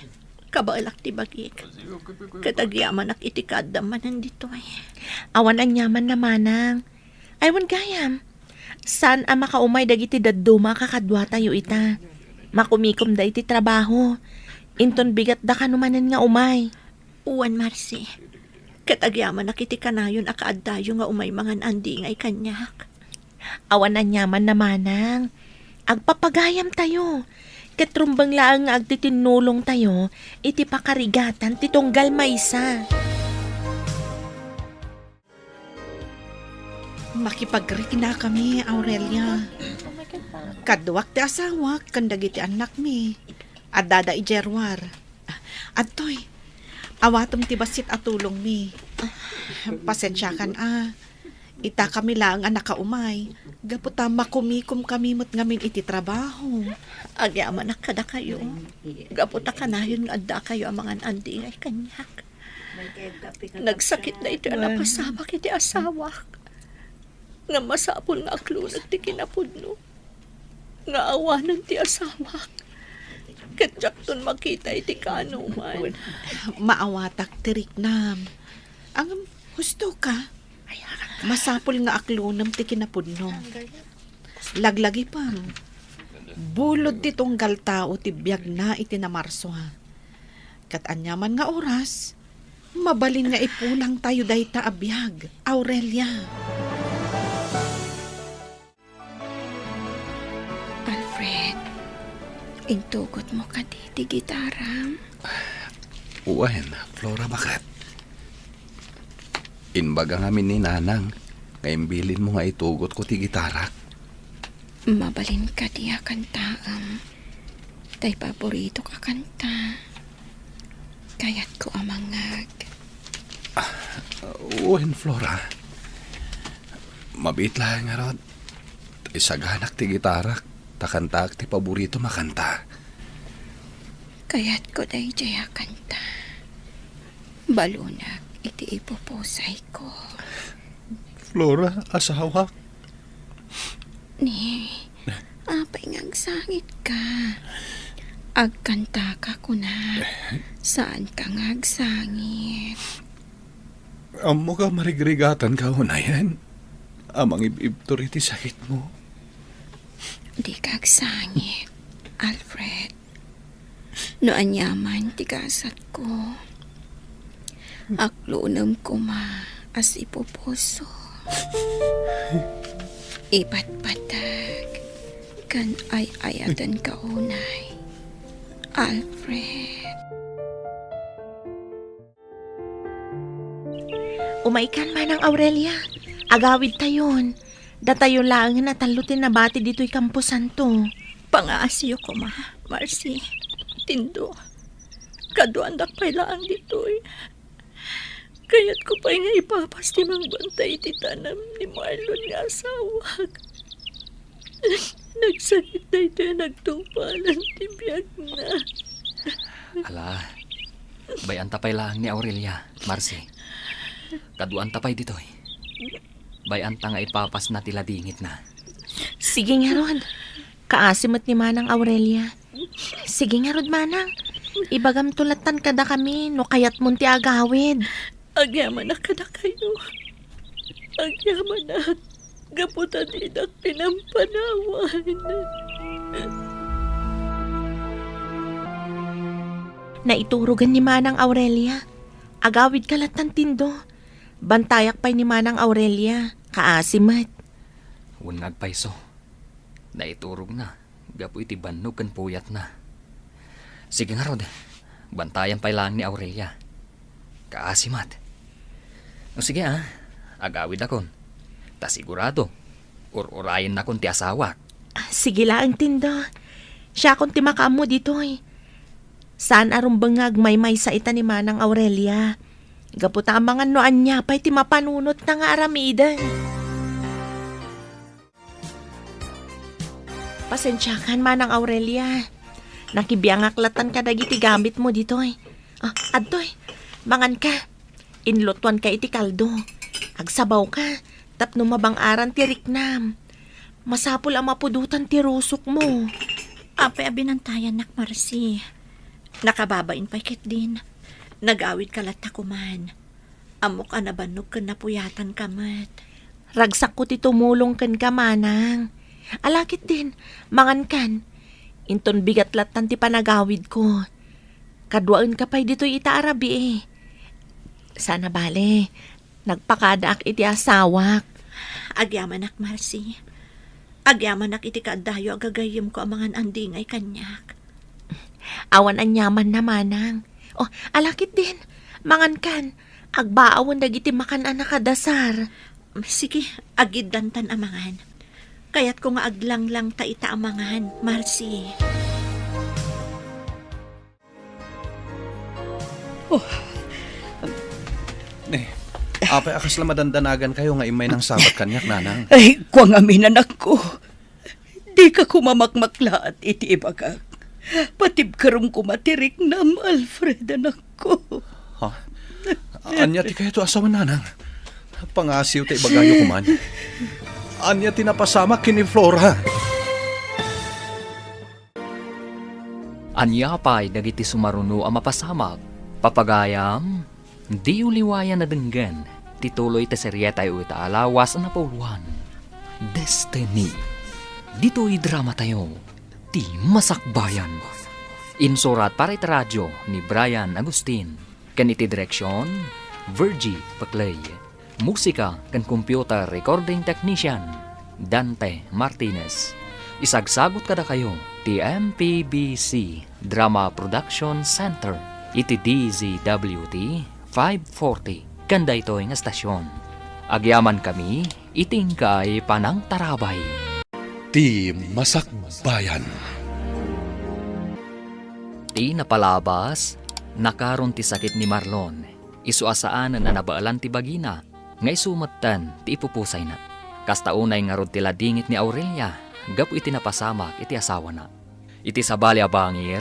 Kabaelak ti bagik. Ket agyamanak iti kaaddam manen ditoy. Awan aniaman a manang. Ay, wen gayam. Saan a makaumay dagiti dadduma a kakaduatayo ita. Makumikomda iti trabaho. Inton bigatda kano manen nga umay. Wen, Marcy. Ket agyamanak iti kanayon a kaaddayo nga umay mangan-andingay kaniak. Awan aniaman a manang. Agpapagayamtayo. Ket rumbeng laeng nga agtitinnulongtayo iti pakarigatan ti tunggal maysa. Makipagriknakami, Aurelia. Kaduak ti asawak ken dagiti annakmi. Addada idiay ruar. Adtoy, awatem ti bassit a tulongmi. Pasensiakan a. Itakami laeng a nakaumay. Gapu ta makumikomkami met ngamin iti trabaho. Agyamanak kadakayo. Gapu ta kanayon nga addakayo a mangan-andingay kaniak. Nagsakit daytoy a napasamak iti asawak. Nga masapul nga aklonek ti kinapudno. Nga awanen ti asawak. Ket diakton makita iti kaanoman. Maawatak ti riknam. Ngem husto ka. Masapul nga aklonem ti kinapudno. Laglagipem. Bulod ti tunggal tao ti biagna iti Namarso, ha. Ket aniaman nga oras, mabalin nga ipulangtayo dayta a biag, Aurelia. Alfred, intugotmo kadi ti gitaram? Wen, Flora, baket. Imbaga ngamin ni Nanang nga imbilinmo nga itugotko ti gitarak. Mabalin kadi a kantaem tay paboritok a kanta? Kayatko a mangngeg. Wen, Flora. Mabiit laeng ngarud. Isaganak ti gitarak, ta kantaak ti paboritom a kanta. Kayatko daydiay a kanta. Balunak iti ipupusayko. Flora, asawak. Ni, apay nga agsangitka? Agkantaka, kunak. Saanka nga agsangit. Ammok a marigrigatanka unayen a mangib-ibtur iti sakitmo. Dika agsangit, Alfred. No aniaman ti gasatko, aklunem koma a sipupuso. Ipatpateg ken ay-ayatenka unay, Alfred. Umaykan, Manang Aurelia. Agawidtayon. Datayo laengen a tallo ti nabati ditoy kamposanto. Pangaasiyo koma, Marcy. Tindo, kaduaandak pay laeng ditoy. Kayatko pay nga ipapas ti mangbantay iti tanem ni Marlon nga asawak. Nagsakit daytoy a nagtungpalan ti biagna. Ala, bay-anta pay laeng ni Aurelia, Marcy. Kaduaanta pay ditoy. Bay-anta nga ipapasna ti ladingitna. Sige ngarud. Kaasi met ni Manang Aurelia. Sige ngarud, Manang. Ibagamto lattan kadakami no kayatmon ti agawid. Agyamanak kadakayo. Agyamanak. Gapu ta didak pinampanawan. Naiturogen ni Manang Aurelia. Agawidka lattan, Tindo. Bantayak pay ni Manang Aurelia. Kaasi met. Wen nga agpayso. Naiturogna gapu iti bannog ken puyatna. Sige ngarud, bantayan pay laeng ni Aurelia. Kaasi met. O sige a, agawidakon. Ta sigurado, ur-urayennakon ti asawak. Ah, sige laeng, Tindo. Siakon ti makaammo ditoy. Saan a rumbeng nga agmaymaysa ita ni Manang Aurelia. Gapu ta amangan no ania pay ti mapanunotna nga aramiden. Pasensiakan, Manang Aurelia. Nakibiangak lattan kadagiti gamitmo ditoy. Ah, adtoy, manganka. Inlutoanka iti kaldo. Agsabawka, tapno mabang-aran ti riknam. Masapul a mapudotan ti rusokmo. Apay a binantayannak, Marcy? Nakababain pay ketdin. Nagawidka latta koman. Ammok a nabannog ken napuyatanka met. Ragsakko ti tumulong kenka, Manang. Ala ketdin, mangankan. Inton bigat lattan ti panagawidko. Kaduaenka pay ditoy ita a rabii. Saan a bale, nagpakadaak iti asawak. Agyamanak, Marcy. Agyamanak iti kaaddayo a gagayyemko a mangan-andingay kaniak. Awan aniamanna, Manang. O, ala ketdin, mangankan. Agbaawen dagiti makan a nakadasar. Sige, agiddantan a mangan. Kayatko nga aglanglang ta ita a mangan, Marcy. Oh. Ne, apay a kasla madandanagankayo nga immay nangsabat kaniak, Nanang? Ay, kua ngamin, anakko. Dika koma makmaklaat iti ibagak. Patibkerem koma ti riknam, Alfred, anakko. Ha? Ania ti kayatyo a sawen, Nanang? Pangasiw ta ibagayo koman. Ania ti napasamak ken ni Flora? Ania pay dagiti sumaruno a mapasamak, papagayam? Diyo liwayan a denggen ti tuloy ti serietayo ita a lawas a napauluan, Destiny. Ditoy dramatayo, Ti Masakbayan. Insurat para iti radio ni Brian Agustin. Ken iti direksion, Virgie Paclay. Musika ken computer recording technician, Dante Martinez. Isagsagut kadakayo ti M P B C Drama Production Center iti D Z W T five forty ken daytoy nga estasion. Agyamankami iti inkay panangtarabay. Ti Masakbayan. Ti napalabas, nakaron ti sakit ni Marlon. Isu a saanen a nabaelan ti bagina, nga isu metten ti ipupusayna. Kasta unay ngarud ti ladingit ni Aurelia gapu iti napasamak iti asawana. Iti sabali a bangir,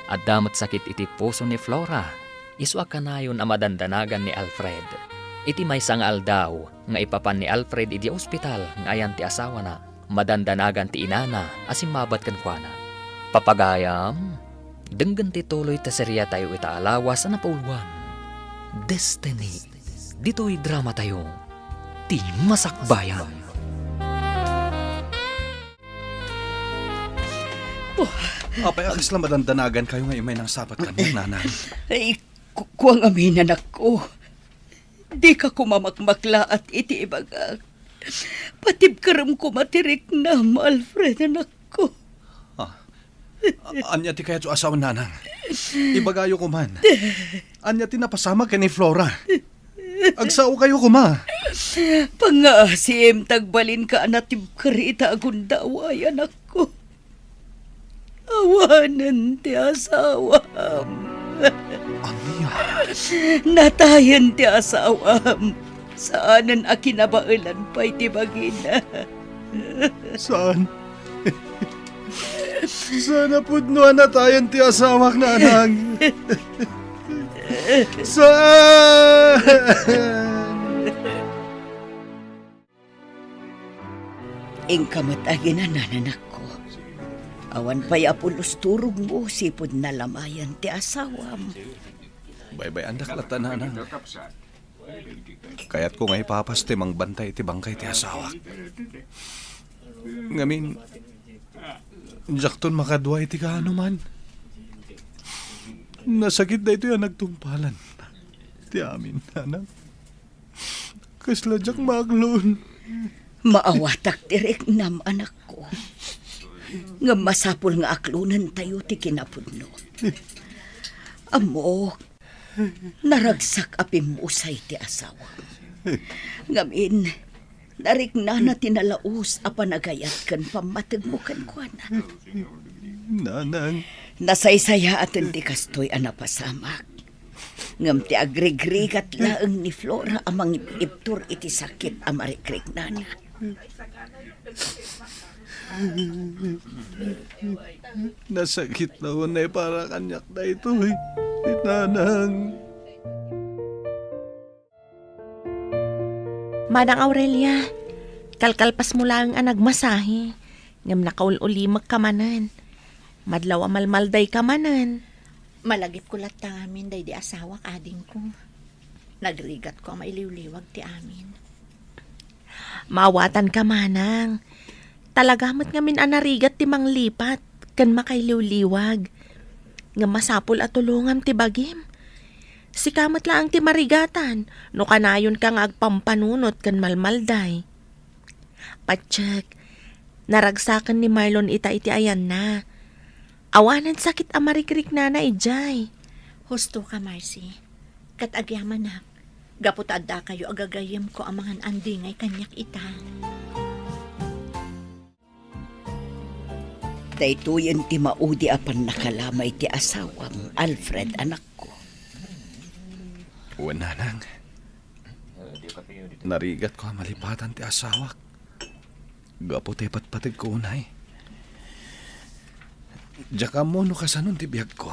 adda met sakit iti puso ni Flora, isu a kanayon a madandanagan ni Alfred. Iti maysa nga aldaw nga ipapan ni Alfred idiay ospital nga ayan ti asawana, madandanagan ti inana a simmabat kenkuana. Papagayam, denggen ti tuloy ti seriatayo ita a lawas a napauluan, Destiny. Ditoy dramatayo, Ti Masakbayan. Oh. Apay a kasla madandanagankayo nga immay nangsabat kaniak, Nanang? Ay, ku-, kua ngamin, anakko. Dika koma makmaklaat iti ibagak. Patibkerem koma ti riknam, Alfred, anakko. Ah. A-, ania ti kayatyo a sawen, Nanang? Ibagayo koman. Ania ti napasamak ken ni Flora? Agsaokayo koma. Pangngaasim ta agbalinka a natibker ita a gundaway, anakko. Awanen ti asawam. Ania? Natayen ti asawam. Saanen a kinabaelan pay ti bagina. Saan? Saan a pudno a natayen ti asawak, Nanang? Saan? Inka met aginan, anakko. Awan pay a pulos turogmo sipud nalamayan ti asawam. Baybay-andak latta, Nanang. Kayatko nga ipapas ti mangbantay iti bangkay ti asawak. Ngamin, diakton makadua iti kaanoman. Nasakit daytoy a nagtungpalan ti amin, Nanang. Kasla diak maaklon. Maawatak ti riknam, anakko. Ngem masapul nga aklonentayo ti kinapudno. Ammok, naragsak a pimmusay ti asawam. Ngamin, nariknana ti nalaus a panagayat ken pammategmo kenkuana. Nanang. Nasaysayaaten ti kastoy a napasamak. Ngem ti agrigrigat laeng ni Flora a mangib-ibtur iti sakit a marikriknana. Nasakit la unay para kaniak daytoy, Nanang. Manang Aurelia, kalkalpasmo laeng a nagmasahe, ngem nakaul-ulimekka manen. Madlaw a malmaldayka manen. Malagipko latta ngamin daydi asawak, adingko. Nagrigatko a mailiwliwag ti amin. Maawatanka, manang. Talaga met ngamin a narigat ti manglipat ken makailiwliwag. Ngem masapul a tulongam ti bagim. Sika met laeng ti marigatan no kanayonka nga agpampanunot ken malmalday. Patiek, naragsaken ni Marlon ita iti ayanna. Awanen sakit a marikriknana idiay. Husto ka, Marcy. Ket agyamanak, gapu ta addakayo a gagayyemko a mangan-andingay kaniak ita. Daytoyen ti maudi a pannakalamay ti asawam, Alfred, anakko. Wen, Nanang. Narigatko a malipatan ti asawak gapu ta ipatpategko unay. Diak ammo no kasanon ti biagko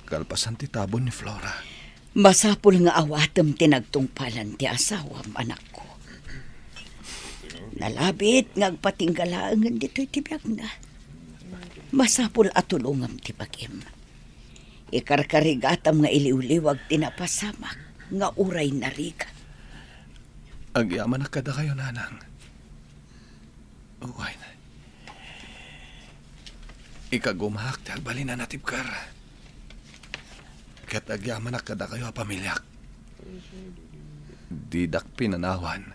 kalpasan ti tabon ni Flora. Masapul nga awatem ti nagtungpalan ti asawam, anakko. Nalabit nga agpatingga laengen ditoy ti biagna. Masapul a tulongam ti bagim. Ikarkarigatam nga iliwliwag ti napasamak nga uray narigat. Agyamanak kadakayo, Nanang. Wen, Ikagumaak ti agbalin a natibker. Ket agyamanak kadakayo a pamiliak. Didak pinanawan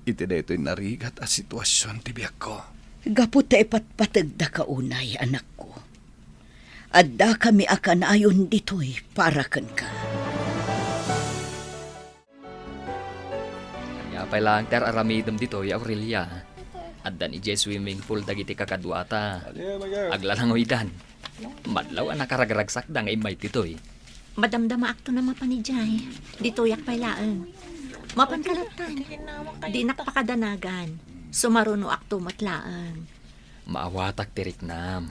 iti daytoy narigat a situasion ti biagko. Gapu ta ipatpategdaka unay, anakko. Addakami a kanayon ditoy para kenka. Ania pay laeng ti ar-aramidem ditoy, Aurelia? Addan idiay swimming pool dagiti kakaduata. Aglalangoydan. Madlaw a nakaragragsakda nga immay ditoy. Madamdamaakto a mapan idiay. Ditoyak pay laeng. Mapan kalattan. Dinak pakadanagan. Sumarunoakto met laeng. Maawatak ti riknam.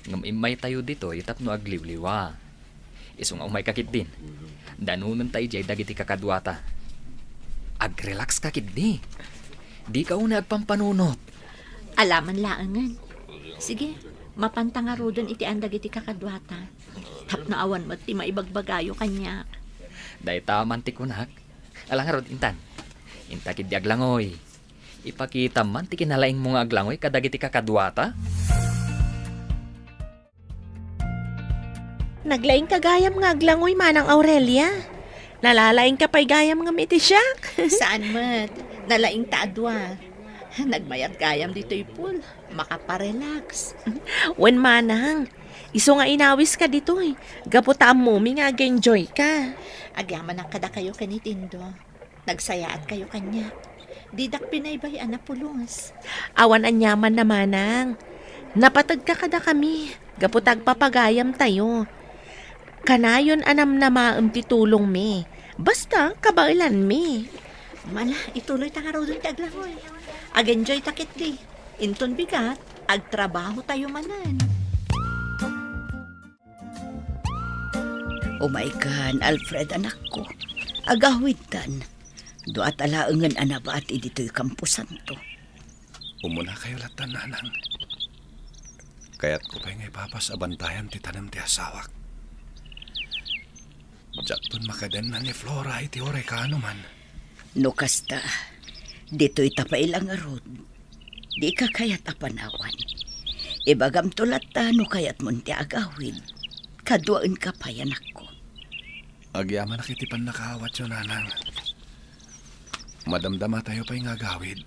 Ngem immaytayo ditoy tapno agliwliwa. Isu nga umayka ketdin, danonenta idiay dagiti kakaduata. Agrelaxka ketdi. Dika unay agpampanunot. Alaman laengen. Sige, mapanta ngaruden iti an dagiti kakaduata. Tapno awan met ti maibagbagayo kaniak. Dayta man ti kunak. Ala ngarud, intan. Inta ketdi aglangoy. Ipakitam man ti kinalaingmo nga aglangoy kadagiti kakaduata. Naglaingka gayam nga aglangoy, Manang Aurelia. Nalalaingka pay gayam ngem iti siak. Saan met. Nalaingta a dua. Nagmayat gayam ditoy pool. Makaparelax. Wen, Manang. Isu nga inawiska ditoy. Gapu ta ammomi nga ag-enjoyka. Agyamanak kadakayo ken ni Tindo. Nagsayaatkayo kaniak. Didak pinaybay-an a pulos. Awan aniaman a, Manang. Napategka kadakami gapu ta agpapagayamtayo. Kanayon a namnamaem ti tulongmi. Basta, kabaelanmi. Ala, ituloyta ngaruden ti aglangoy. Ag-enjoyta ketdi. Inton bigat, agtrabahotayo manen. Umaykan, Alfred, anakko. Agawidtan. Duata laengen a nabati ditoy kamposanto. Umunakayo lattan, Nanang. Kayatko pay nga ipapas a bantayan ti tanem ti asawak. Diakton makadenna ni Flora iti orekano man. No kasta, ditoyta pay la ngarud. Dika kayat a panawan. Ibagamto latta no kayatmon ti agawid. Kaduaenka pay, anakko. Agyamanak iti pannakaawatyo, Nanang. Madamdamatayo pay nga agawid.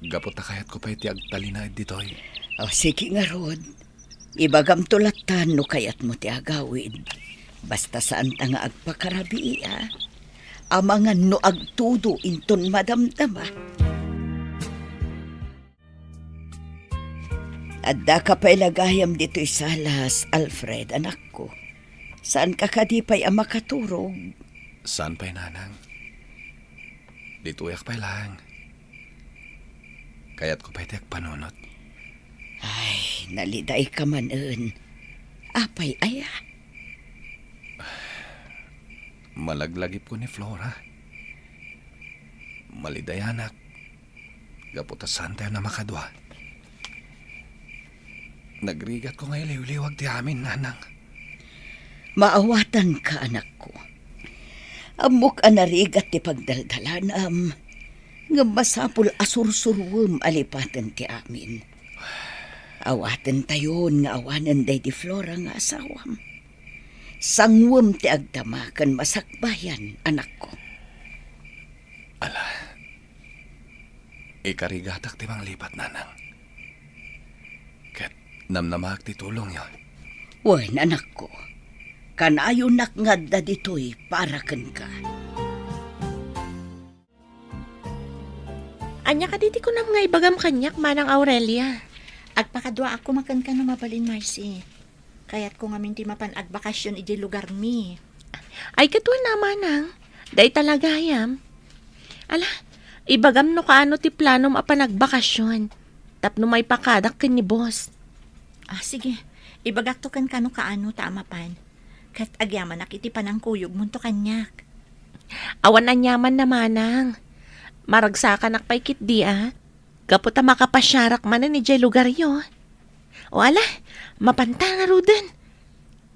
Gapu ta kayatko pay ti agtalinaed ditoy. O, sige ngarud. Ibagamto latta no kayatmo ti agawid. Basta saanta nga agpakarabii, a. Amangan no agtudo inton madamdama. Addaka pay la gayam ditoy salas, Alfred, anakko. Saanka kadi pay a makaturog? Saan pay, Nanang. Ditoyak pay laeng. Kayatko pay ti agpanunot. Ay, nalidayka manen. Apay aya? Malaglagipko ni Flora. Malidayanak. Gapu ta saantayo a makadua. Nagrigatko nga iliwliwag ti amin, Nanang. Maawatanka, anakko. Ammok a narigat ti pagdaldalanam, ngem masapul a sursuruem a lipaten ti amin. Awatentayon nga awanen daydi Flora nga asawam. Sanguem ti agdama ken masakbayan, anakko. Ala, ikarigatak ti manglipat, Nanang. Ket namnamaak ti tulongyo. Wen, anakko, kanayonak nga adda ditoy para kenka. Ania kadi ti kunam nga ibagam kaniak, Manang Aurelia? Agpakaduaak koma kenka no mabalin, Marcy. Kayatko ngamin ti mapan agbakasyon idiay lugarmi. Ay, ket wen a, Manang. Dayta la gayam. Ala, ibagam no kaano ti planom a panagbakasyon tapno maipakadak ken ni boss. Ah, sige. Ibagakto kenka no kaano ta a mapan. Ket agyamanak iti panangkuyogmonto kaniak. Awan aniaman a, Manang. Maragsakanak pay ketdi a. Gapu ta makapasiarak manen idiay lugaryo. O ala, mapanta ngaruden.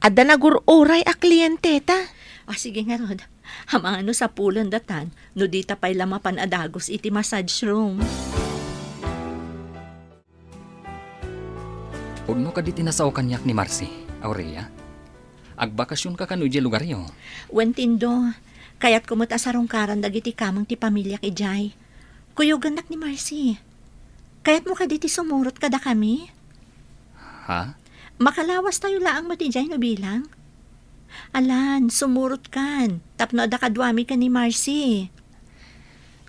Adda nagur-uray a klienteta. Ah, sige ngarud. Amangan no sapulendatan no dita pay la mapan a dagus iti massage room. Pudno kadi ti nasao kaniak ni Marcy, Aurelia? Agbakasionka kano idiay lugaryo? Wen, Tindo, kayatko met a sarungkaran dagiti kameng ti pamiliak idiay. Kuyogennak ni Marcy. Kayatmo kadi ti sumurot kadakami? Ha? Makalawastayo laeng met idiay no bilang. Alan, sumurotkan, tapno adda kaduami ken ni Marcy.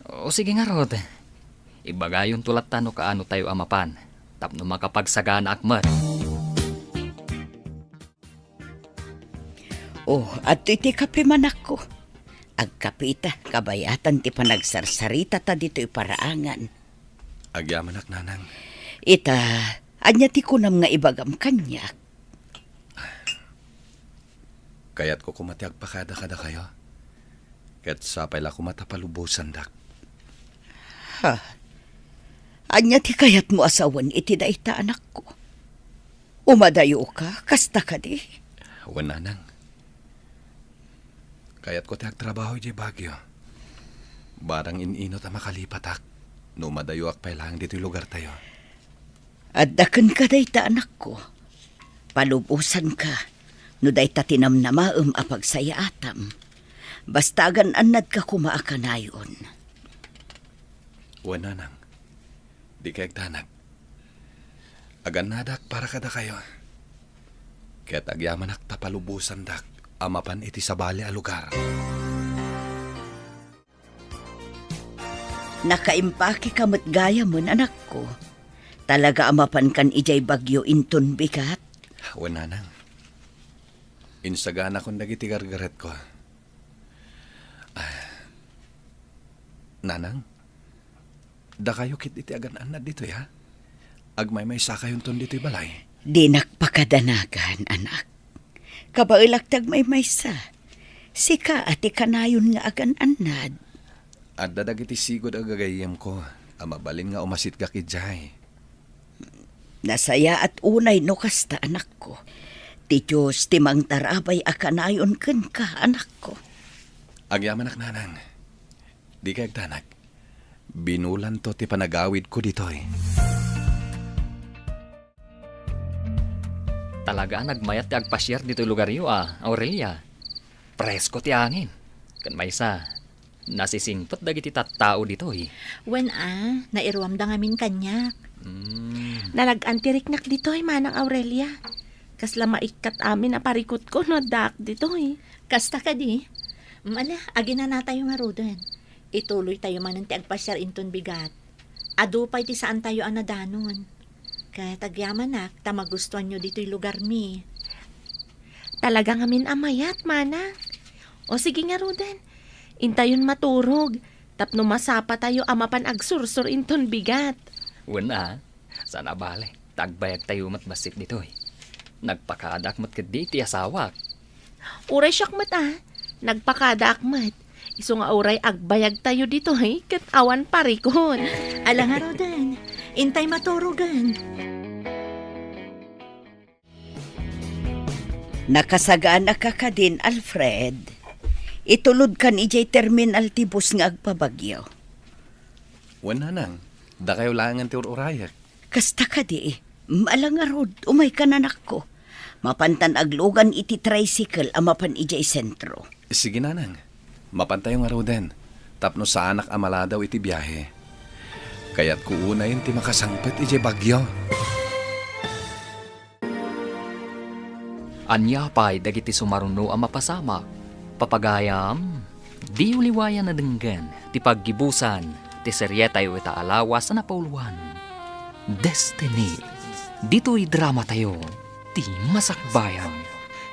O sige ngarud. Ibagayonto latta no kaanotayo a mapan, tapno makapagsaganaak met. Oh, adtoy ti kape, manakko. Agkapeta, kabayatan ti panagsarsarita ditoy paraangan. Agyamanak, nanang. Ita, ania ti kunam nga ibagam kaniak? Kayatko koma ti agpakada kadakayo. Ket sapay la koma ta palubosandak. Ha? Ania ti kayatmo a sawen iti dayta, anakko? Umadayoka, kasta kadi? Wen, nanang. Kayatko ti agtrabaho idiay Baguio. Barang in-inut a makalipatak, no umadayoak pay laeng ditoy lugartayo. Adda kenka dayta, anakko. Palubosanka no dayta ti namnamaem a pagsayaatam. Basta agan-annadka koma a kanayon. Wen, nanang. Dika agdanag. Agannadak para kadakayo. Ket agyamanak ta palubosandak a mapan iti sabali a lugar. Nakaimpakeka met gayamen, anakko. Talaga a mapankan idiay Baguio inton bigat? Wen, nanang. Insaganakon dagiti gargaretko. Ah, nanang, dakayo ket iti agan-annad ditoy, ha? Agmaymaysakayonton ditoy balay. Dinak pakadanagan, anak. Kabaelak ti agmaymaysa. Sika a ti kanayon nga agan-annad. Adda dagiti sigud a gagayyemko a mabalin nga umasitgak idiay. Nasayaat unay no kasta, anakko. Ti Dios ti mangtarabay a kanayon kenka, anakko. Agyamanak, nanang. Dika agdanag. Binulanto ti panagawidko ditoy. Talaga a nagmayat ti agpasiar ditoy lugaryo a, Aurelia. Presko ti angin. Ken maysa, nasisingpet dagiti tattao ditoy. Wen a, nairuamda ngamin kaniak. Mm. Nalag-an ti riknak ditoy, Manang Aurelia. Kasla maikkat amin a parikutko no addaak ditoy. Kasta kadi? Mala, aginanatayo ngaruden. Ituloytayo manen ti agpasiar inton bigat. Adu pay ti saantayo a nadanon. Ket agyamanak ta magustuanyo ditoy lugarmi. Talaga ngamin a mayat, Manang. O sige ngaruden, intayon maturog tapno masapatayo a mapan agsursor inton bigat. Wen a, saan a bale, ta agbayagtayo met bassit ditoy. Nagpakadaak met ketdi iti asawak. Uray siak met a, nagpakadaak met. Isu nga uray agbayagtayo ditoy ket awan parikut. Ala ngaruden, intay maturogen. Nakasagaanaka kadin, Alfred? Itulodkan idiay terminal ti bus nga agpabagyo. Wen, nanang, dakayo laengen ti ur-urayek. Kasta kadi, ala ngarud, umaykan, anakko. Mapantan aglugan iti tricycle a mapan idiay sentro. Sige, nanang. Mapantayo ngaruden, tapno saanak a maladaw iti biahe. Kayatko unayen ti makasangpet idiay Baguio. Ania pay dagiti sumaruno a mapasamak? Papagayam, diyo liwayan a denggen ti paggibusan ti serietayo ita a lawas a napauluan, Destiny. Ditoy dramatayo, Ti Masakbayan.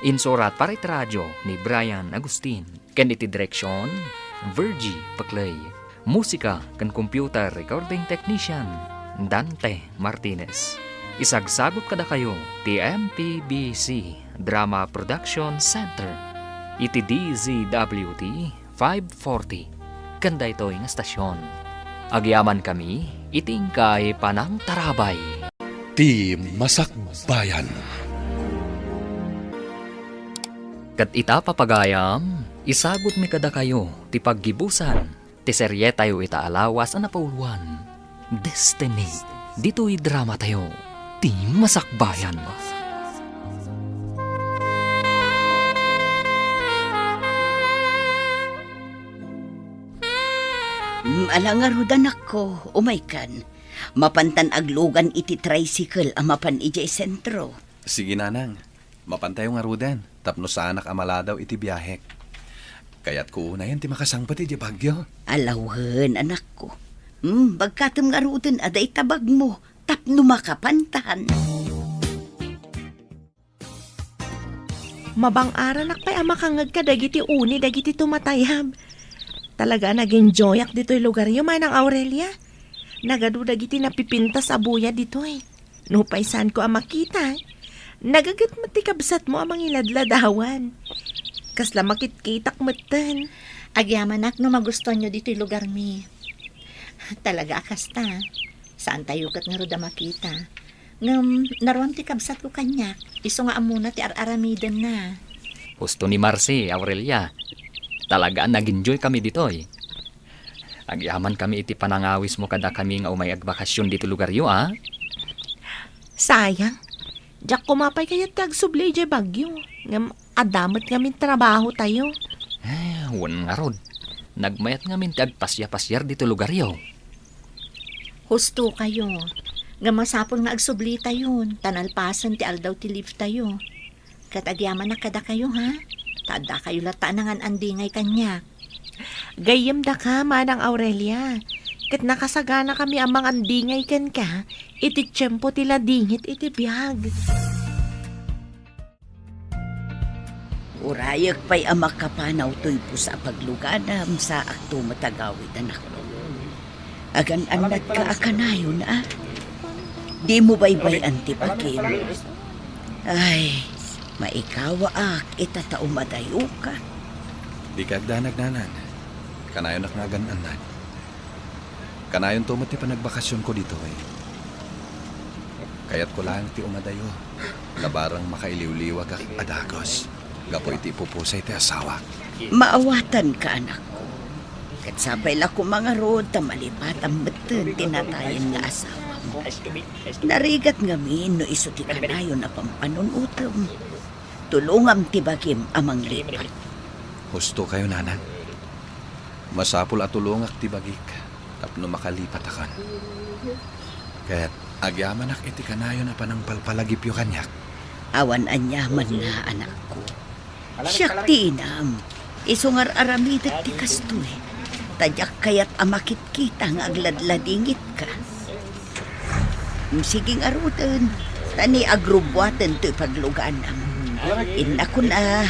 Insurat para iti radio ni Brian Agustin. Ken iti direksion, Virgie Paclay. Musika ken computer recording technician, Dante Martinez. Isagsagut kadakayo ti M P B C Drama Production Center iti D Z W T five forty ken daytoy nga stasyon. Agyamankami iti inkay panangtarabay. Ti Masakbayan. Ket ita, papagayam, isagutmi kadakayo ti paggibusan ti serietayo ita a lawas a napauluan, Destiny. Ditoy dramatayo, ti masakbayan. Mm, ala ngarud, anakko, umaykan. Mapantan aglugan iti tricycle a mapan idiay sentro. Sige, nanang. Mapantayo ngaruden, tapno saanak a maladaw iti biahek. Kayatko unayen ti makasangpet idiay Baguio. Ala wen, anakko. Hmm, bagkatem ngaruden a dayta bagmo tapno makapantan. Mabang-aranak pay a makangngeg kadagiti uni dagiti tumatayab. Talaga a nag-enjoyak ditoy lugaryo, Manang Aurelia. Nagadu dagiti napipintas a buya ditoy. Nupay saanko a makita, nagaget met ti kabsatmo a mangiladladawan. Kasla makitkitak metten. Agyamanak no magustuanyo ditoy lugarmi. Talaga a kasta. Saantayo ket ngarud a makita. Ngem naruam ti kabsatko kaniak, isu nga ammona ti ar-aramidenna. Husto ni Marcy, Aurelia. Talaga a nag-enjoy kami ditoy. Agyamankami iti panangawismo kadakami nga umay agbakasyon ditoy lugaryo, a? Sayang. Diak koma pay kayat ti agsubli idiay Baguio. Ngem adda met ngamin trabahotayo. Eh, wen ngarud. Nagmayat ngamin ti agpasiapasiar ditoy lugaryo. Hustokayo. Ngem masapul nga agsublitayon, ta nalpasen ti aldaw ti leave tayo. Ket agyamanak kadakayo, ha? Ta addakayo latta a nangan-andingay kaniak. Gayyemdaka, Manang Aurelia. Ket nakasaganakami a mangandingay kenka iti tiempo ti ladingit iti biag. Urayek pay a makapanaw toy pusa a pagluganam, saakto met agawid, anakko. Agan-annadka a kanayon, a? Dimo baybay-an ti bagim. Ay, maikawaak ita ta umadayoka. Dika agdanag, nanang. Kanayonak nga agan-annad. Kanayonto met ti panagbakasionko ditoy. Kayatko laeng ti umadayo. Labarang makailiwliwagak a dagus gapu iti ipupusay ti asawak. Maawatanka, anakko. Ket sapay la koma ngarud ta malipatam metten ti natayen nga asawam. Narigat ngamin no isu ti kanayon a pampanunotem. Tulongam ti bagim a manglipat. Hustokayo, nanang. Masapul a tulongak ti bagik tapno makalipatakon. Ket agyamanak iti kanayon a panangpalpalagipyo kaniak. Awan aniamanna, anakko. Siak ti inam. Isu nga ar-aramidek ti kastoy. Ta diak kayat a makitkita nga agladladingitka. Sige ngaruden, ta ni agrubbuaten toy pagluganam. Innakon a,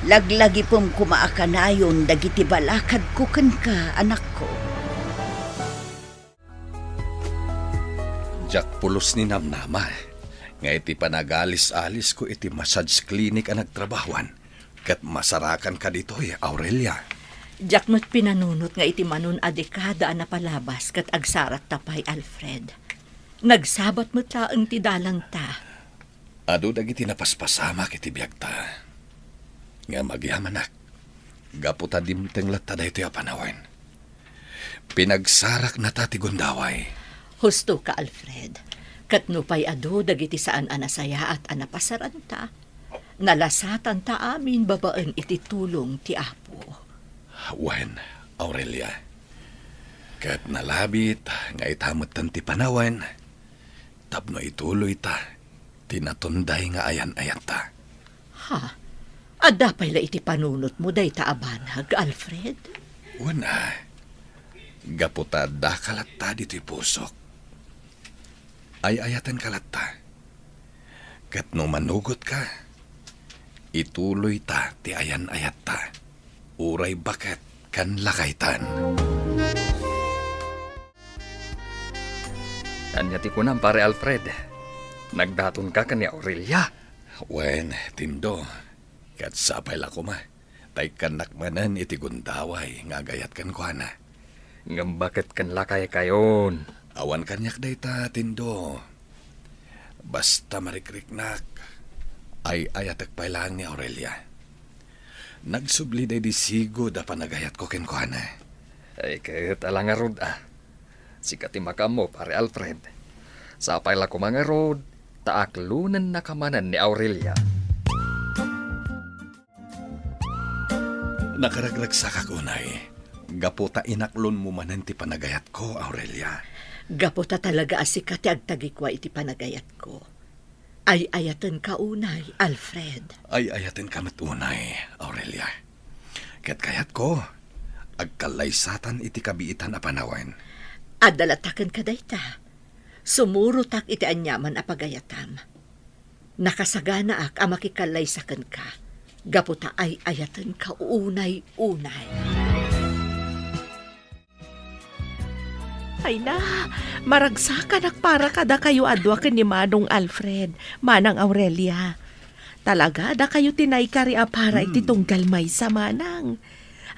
laglagipem koma a kanayon dagiti balakadko kenka, anakko. Diak pulos ni namnama nga iti panagalis-alisko iti massage clinic a nagtrabahoan, ket masarakanka ditoy, Aurelia. Diak met pinanunot nga iti manon a dekada a napalabas ket agsarakta pay, Alfred. Nagsabat met laeng ti dalanta. Adu dagiti napaspasamak iti biagta. Ngem agyamanak, gapu ta dimteng latta daytoy a panawen. Pinagsaraknata ti gundaway. Hustoka, Alfred. Ket nupay adu dagiti saan a nasayaat a napasaranta, nalasatanta amin babaen iti tulong ti Apo. Wen, Aurelia. Ket nalabit nga ita metten ti panawen tapno ituloyta ti natunday nga ayan-ayatta. Ha? Adda pay la iti panunotmo dayta a banag, Alfred? Wen a, gapu ta addaka latta ditoy pusok. Ay-ayatenka latta. Ket no manugotka, ituloyta ti ayan-ayatta. Uray baket ken lakaytan. Ania ti kunam, Pare Alfred? Nagdatonka ken ni Aurelia? Wen, Tindo. Ket sapay la koma, ta ikkannak manen iti gundaway nga agayat kenkuana. Ngem baket ken lakaykayon? Awan kaniak dayta, Tindo. Basta marikriknak, ay-ayatek pay laeng ni Aurelia. Nagsubli daydi sigud a panagayatko kenkuana. Ay, ket ala ngarud a. Sika ti makaammo, Pare Alfred. Sapay la koma ngarud, ta aklonennaka manen ni Aurelia. Nakaragragsakak unay, gapu ta inaklonmo manen ti panagayatko, Aurelia. Gapu ta talaga a sika ti agtagikua iti panagayatko. Ay-ayatenka unay, Alfred. Ay-ayatenka met unay, Aurelia. Ket kayatko, agkallaysatan iti kabiitan a panawen. Adda latta kenka dayta. Sumurotak iti aniaman a pagayatam. Nakasaganaak a makikallaysa kenka, gapu ta ay-ayatenka unay-unay. Ay na, maragsakanak para kadakayo a dua ken ni Manong Alfred, Manang Aurelia. Talaga, dakayo ti naikari a para iti Hmm. tunggal maysa, Manang.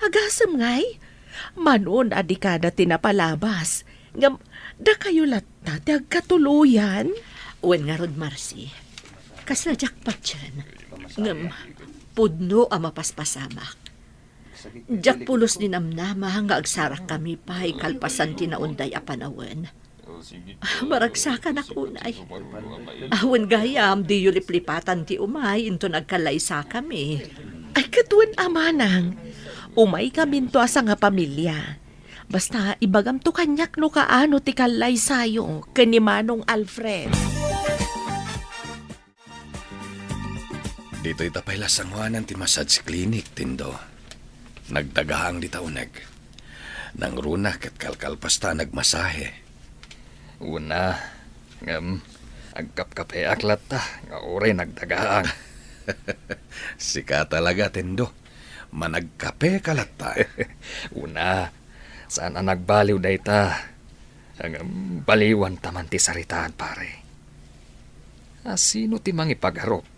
Agasem ngay, manon a dekada ti napalabas, ngem dakayo latta ti agkatuloyan? Wen ngarud, Marcy, kasla diak patien, ngem pudno a mapaspasamak. Diak pulos ninamnama nga agsarakkami pay kalpasan ti naunday a panawen. Ah, maragsakanak unay. Awan gayam, diyo liplipatan ti umay inton agkallaysakami. Ay, ket wen a, Manang. Umaykaminto a sangapamilia. Basta, ibagamto kaniak no kaano ti kallaysayo ken ni Manong Alfred. Ditoy ta pay la sangoanan ti massage clinic, Tindo. Nagdagaang dita uneg. Nangruna ket kalkalpasta a nagmasahe. Una, ngem, agkapkapeak latta nga uray nagdagaang. Sika talaga, Tindo. Managkape ka latta. Una, saan a nagbaliw dayta. Ngem baliwan ta man ti saritaan, pare. A sino ti mangipagarup?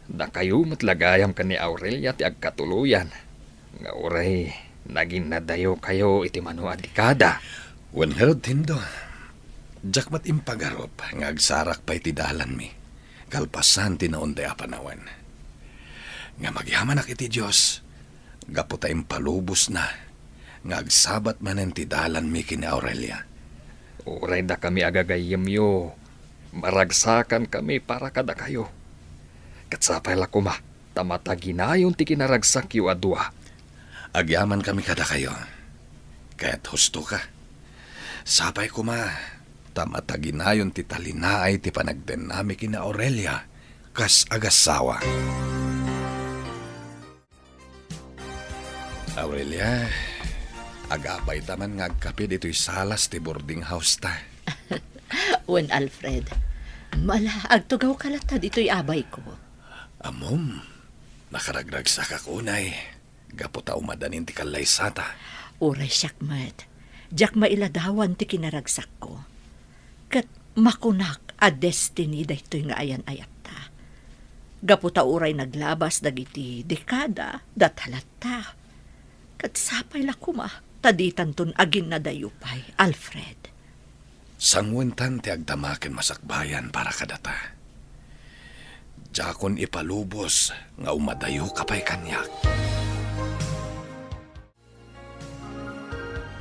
Dakayo met la gayam ken ni Aurelia ti agkatuloyan, nga uray naginnadayokayo iti mano a dekada. Wen ngarud, Tindo, diak met impagarup nga agsarak pay ti dalanmi, kalpasan ti naunday a panawen. Ngem agyamanak iti Dios, gapu ta impalubosna nga agsabat manen ti dalanmi ken ni Aurelia. Uray dakami a gagayyemyo, maragsakankami para kadakayo. Ket sapay la koma ta mataginayon ti kinaragsakyo a dua. Agyamankami kadakayo. Ket hustoka. Sapay koma ta mataginayon ti talinaay ti panagdennami ken ni Aurelia kas agassawa. Aurelia, agapayta man nga agkape ditoy salas ti boarding house ta. Wen, Alfred, mala, agtugawka latta ditoy abayko. Ammom, nakaragragsakak unay, gapu ta umadanin ti kallaysata. Uray siak met, diak mailadawan ti kinaragsakko. Ket makunak a destiny daytoy nga ayan-ayatta. Gapu ta uray naglabas dagiti dekada, data latta. Ket sapay la koma ta ditanton aginnadayo pay, Alfred. Sanguentan ti agdama ken masakbayan para kadata. Diakon ipalubos nga umadayoka pay kaniak.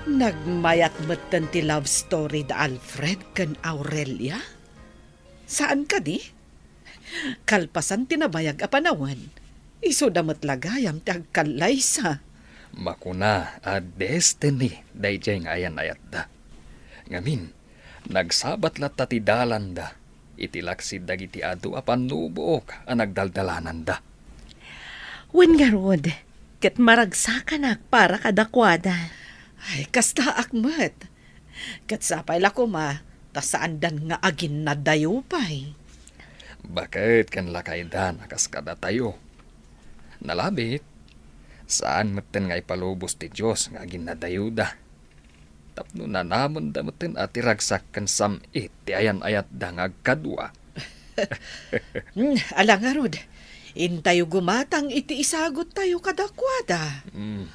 Nagmayat metten ti love story da Alfred ken Aurelia? Saan kadi? Kalpasan ti nabayag a panawen, isuda met la gayam ti agkallaysa. Makuna a destiny daydiay nga ayan-ayatda. Ngamin, nagsabat latta ti dalanda iti laksid dagiti adu a pannubook a nagdaldalananda. Wen ngarud, ket maragsakanak para kadakuada. Ay, kastaak met. Ket sapay la koma, ta saandan nga aginnadayo pay. Baket ken lakaydan a kas kadatayo. Nalabit, saan metten nga ipalubos ti Dios nga aginnadayoda. Tapno nanamenda metten a ti ragsak ken sam-it ti ayan-ayatda nga agkadua. Hmm, ala ngarud, intayo gumatang iti isaguttayo kadakuada. Mm.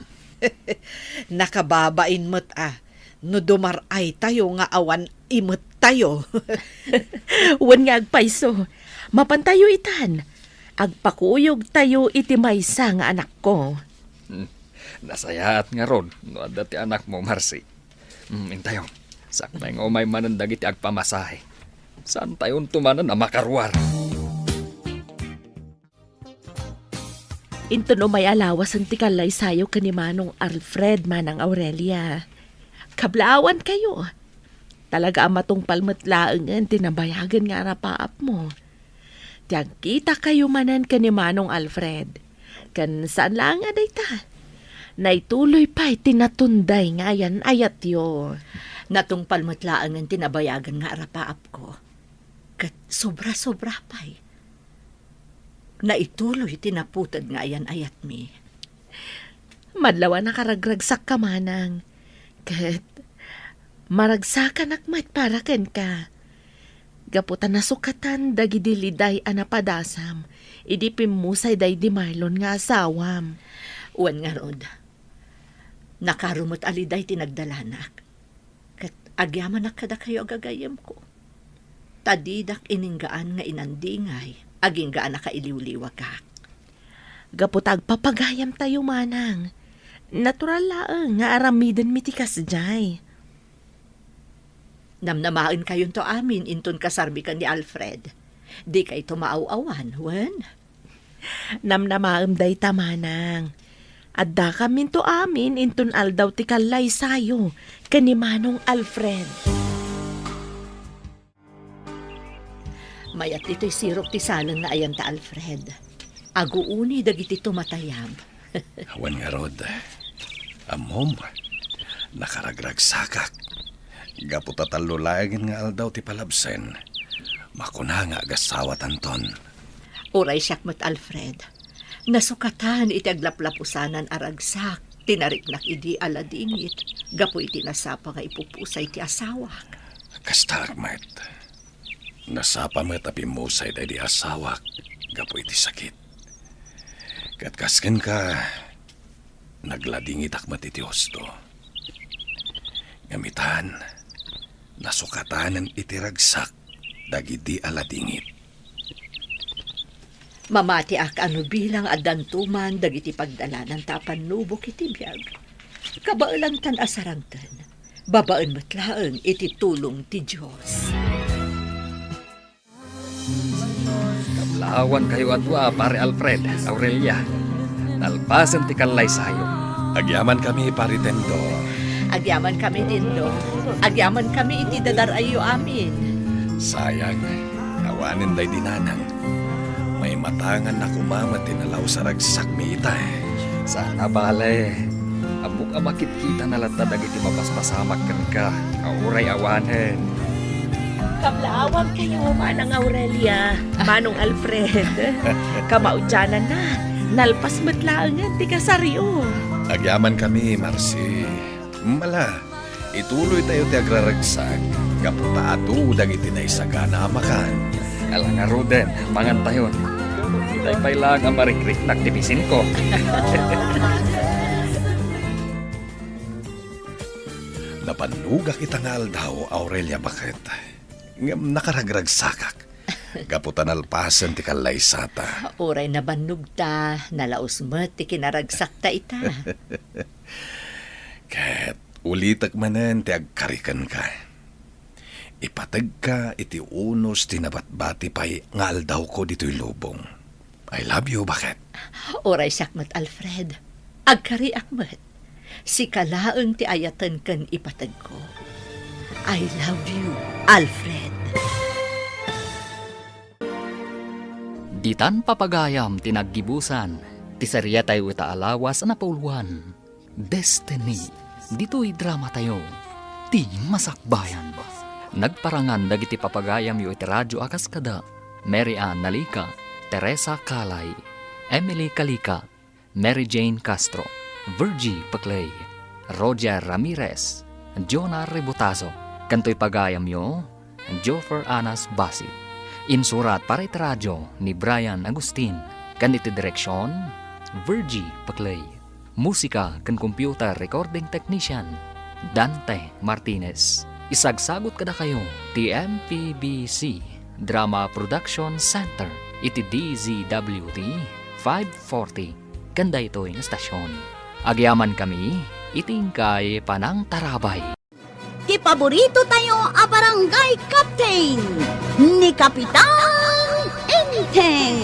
Nakababain met a no dumar-aytayo nga awan imettayo. Wen nga agpayso, mapantayo itan. Agpakuyogtayo iti maysa nga anakko. Hmm. Nasayaat ngarud no adda ti anakmo, Marcy. Hmm, intayo. Sakbay nga umay manen dagiti agpamasahe. Saantayonto manen a makaruar. Inton umay a lawasen ti kallaysayo ken ni Manong Alfred, Manang Aurelia. Kablaawankayo. Talaga a matungpal met laengen ti nabayagen nga arapaapmo. Ti agkitakayo manen ken ni Manong Alfred. Ken saan laeng a dayta. Naituloy pay ti natunday nga ayan-ayatyo. Natungpal met laengen ti nabayagen nga arapaapko. Ket sobra-sobra pay. Naituloy ti naputed nga ayan-ayatmi. Madlaw a nakaragragsakka, Manang. Ket maragsakanak met para kenka. Gapu ta nasukatan dagidi liday a napadasam idi pimmusay daydi Marlon nga asawam. Wen ngarud, nakaro met a liday ti nagdalanak. Ket agyamanak kadakayo a gagayyemko. Ta didak ininggaan nga inandingay, agingga a nakailiwliwagak. Gapu ta agpapagayamtayo, Manang. Natural laeng nga aramidenmi ti kasdiay. Namnamaenkayonto amin inton kasarmi ken ni Alfred. Dikayto maaw-awan, wen? Namnamaem dayta, Manang. Addakaminto amin inton aldaw ti kallaysayo ken ni Manong Alfred. Mayat ditoy sirok ti saleng nga ayanta, Alfred. Aguuni dagiti tumatayab. Awan ngarud. Ammom, nakaragragsakak. Gapu ta tallo laengen nga aldaw ti palabsen, makuna nga agasawatanton. Uray siak met, Alfred. Nasukatan iti aglaplapusanan a ragsak ti nariknak idi aladingit gapu iti nasapa nga ipupusay ti asawak. Kastaak met. Nasapa met a pimmusay daydi asawak gapu iti sakit. Ket kas kenka, nagladingitak met iti husto. Ngem itan, nasukatanen iti ragsak dagidi aladingit. Mamatiak a no bilang addanto man dagiti pagdalananta a pannubok iti biag, kabaelantan a sarangten, babaen met laeng iti tulong ti Dios. Kablaawankayo a dua, Pare Alfred, Aurelia. Nalpasen ti kallaysayo. Agyamankami, Pare Tendo. Agyamankami, Tendo. Agyamankami iti dadar-ayyo amin. Sayang, awanen daydi nanang. Maimatanganna koma met ti nalaus a ragsakmi ita. Saan a bale. Ammok a makitkitana latta dagiti mapaspasamak kenka a uray awanen. Kablaawankayo, Manang Aurelia, Manong Alfred. Kamaudiananna, nalpas met laengen ti kasaryo. Agyamankami, Marci. Mala, ituloytayo ti agraragsak gapu ta adu dagiti naisagana a makan. Ala ngaruden, mangantayon. Itay pay laeng a marikriknak ti bisinko. Napannugak ita nga aldaw, Aurelia, baket. Ngem nakaragragsakak. Gapu ta nalpasen ti kallaysata. Uray nabannogta, nalaus met ti kinaragsakta ita. Ket ulitek manen ti agkari kenka. Ipategka iti unos ti nabatbati pay nga aldawko ditoy lubong. I love you, baket. Uray siak met, Alfred. Agkariak met. Sika laeng ti ayaten ken ipategko. I love you, Alfred. Ditan papagayam ti naggibusan, ti seriatayo ita a lawas a napauluan, Destiny. Ditoy dramatayo, ti masakbayan. Nagparangan dagiti papagayamyo iti radyo a kas kada Mary Ann Nalica, Teresa Calay, Emily Calica, Mary Jane Castro, Virgie Peclay, Roger Ramirez, Jonah Rebotazo, ken toy pagayamyo, Joffer Anas Basit. Insurat para iti radyo ni Brian Agustin, ken iti direksion, Virgie Peclay. Musika ken computer recording technician, Dante Martinez. Isagsagut kadakayo ti M P B C Drama Production Center iti D Z W T five forty ken daytoy nga stasyon. Agyamankami iti inkay panangtarabay. Ti Paborito tayo a barangay captain, ni Kapitan Enteng.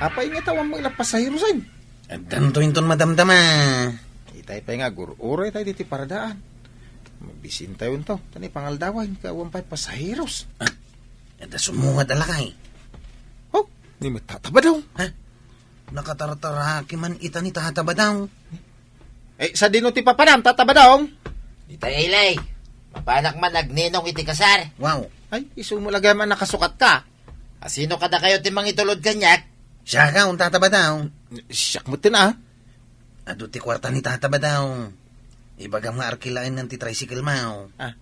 Apay nga awan met la pasaheros, ay? Addanto inton madamdama. Itay pay nga agur-uray tayo ditoy paradaan. Mabisin tayo into, ta ni pangaldawan, ket awan pay pasaheros. Ah, adda sumungad a lakay. Oh, ni met Tata Badong. Ha? Nakatartaraki man ita ni Tata Badong. Eh, sadino ti papanam, Tata Badong? Itay, Ilay. Mapanak man agninong iti kasar. Wow. Ay, isu met la gayam a nakasukat ka. Asino kadakayo ti mangitulod kaniak? Siak, Tata Badong. Siak met ten, a. Adu ti kuarta ni Tata Badong. Ibagam nga arkilaenna ti tricycle mo. Ah.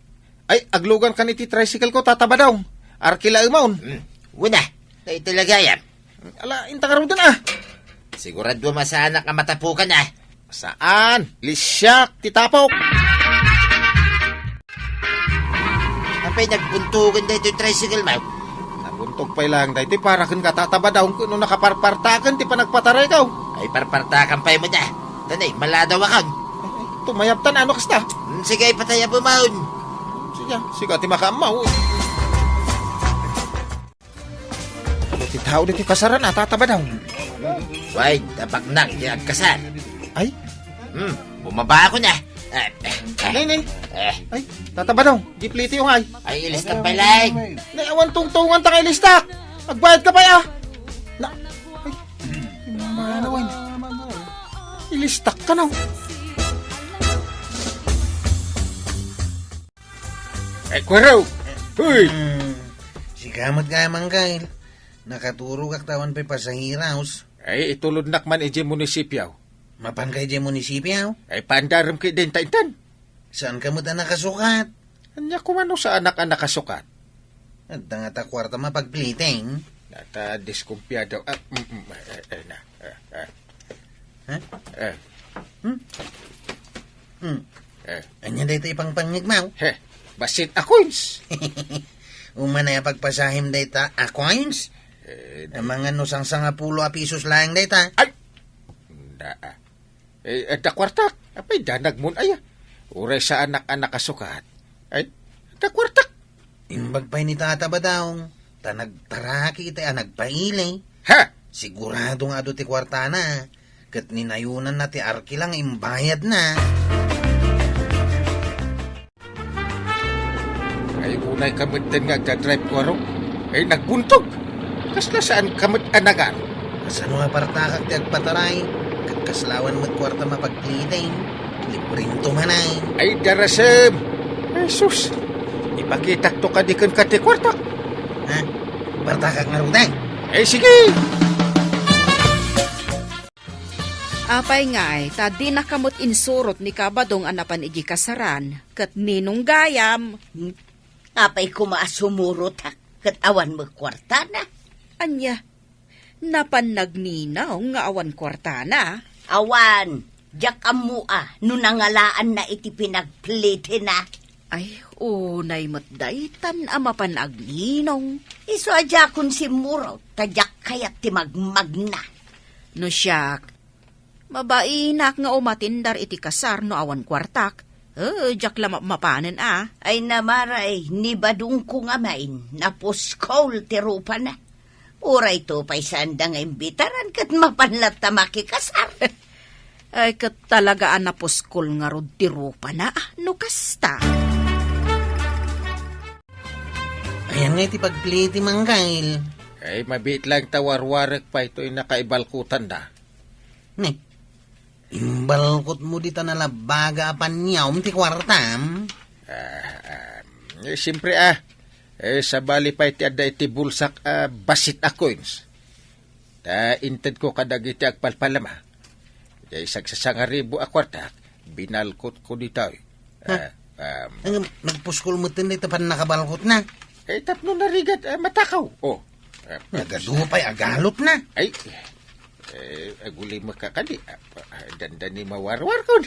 Ay, aglugan kan iti tricycle ko, Tata Badong. Arkilaem. Hmm. Una, na iti lagayam. Ala, inta ngaruden, a. Sigurado masaanak a matapukan, a. Saan? Lisiak ti tapok. Apay nagbuntogen daytoy tricycle mo? Nabuntog pay laeng daytoy para ken Tata Badong ket no nakaparpartaken ti panagpatarayko. Ay, parpartakan pay met, a. Tanay, maladaw akon. Ay, ay, tumayabtan, a, no kasta. Hmm, sige, ipatayabem. Sige, sige, ti makaammo. Adu ti tao ditoy kasaran, a, Tata Badong. Way, dabaknang ti agkasar. Ay? Hmm, bumaba ako na. Eh, eh, eh. Nay, nay. Eh. Ay, Tata Badong, di plitiyo ngay. Ay, ilistak pay laeng. Nay, awan tungtungan ta nga ilistak. Agbayad ka pay, a. Na, ay, manawan. Ilistak ka na. Ay, Kuwaro! Hoy! Hmm, sika met gayam, Angkel. Nakaturogak ta awan pay pasaheros. Ay, itulodnak man idiay munisipio. Mapan ka idiay munisipio? Ay, paandarem kay denta intan. Saan ka met a nakasukat? Ania koma no saanak a nakasukat? Adda ngata kuarta mapagpliting. Nata, diskumpiado. Ah, mm, mm, eh, eh, na, eh, eh. Ha? Eh. Hmm? Hmm. Eh. Ania daytoy ipangpangngeg mo? He, bassit a coins. Umanay a pagpasahem dayta a coins? Eh, di- Amangan no sangsangapulo a pisos laeng dayta. Ay! Da, ah. Eh, adda kuartak. Apay, danag mon aya. Uray saanak a nakasukat. Ay, adda kuartak. Imbag pay ni Tata Badong, ta nagtaraki iti a nagpaili. Ha? Sigurado nga adu ti kuartana, ket ninayonanna ti arkila nga imbayadna. Ay, unay ka metten nga agdadrive, Kuwaro. Ay, nagbuntog. Kasla saan ka met a nagan? Kasano nga partakak ti agpataray? Ket kasla awan met kuarta mapagpliting. Librento manay. Ay, darasem! Jesus! Ipakitak to kadi kenka ti kuartak. Ha? Partakak ngaruden? Ay, sige! Apay ngay, ta dinaka met insurot ni Kabadong a napan idiay kasaran, ket ninong gayam? Hmm? Apay koma a sumurotak, ket awan met kuartana? Ania? Napan nagninong nga awan kuartana? Awan, diak ammo a no nangalaanna iti pinagplitina. Ay, unay met daytan a mapan agninong. Isu a diakon simmurot, ta diak kayat ti magmagna. No siak, mabainak nga umatindar iti kasar no awan kuartak. Eh, diak la mapmapanen a. Ay namaray, ni Badongko nga main, napuskol ti rupana. Uray to pay saanda nga imbitaran ket mapan latta makikasar. Ay, ket talaga a napuskol ngarud ti rupana, no kasta. Ayan nga iti pagpliti, Manggail. Ay, mabiit lang ta warwarek pay toy nakaibalkutanda. Ne, imbalkutmo dita nalabbaga a paniawem ti kuartam? Ah, ah, eh, siyempre, ah. Eh, sabali pay ti adda iti bulsak a bassit a coins. Ta intedko kadagiti agpalpalama. Diay sagsasangaribu a kuartak, binalkotko ditoy. Ha? Ah, um, Ang nagpuskol metten dayta pannakabalkotna. Eh, tapno narigat, ah, matakaw. Oh. Ah, Nagadu pay agalotna. Ay, eh, aguli makakadi. Ah, ah, dandani mawarwarkon.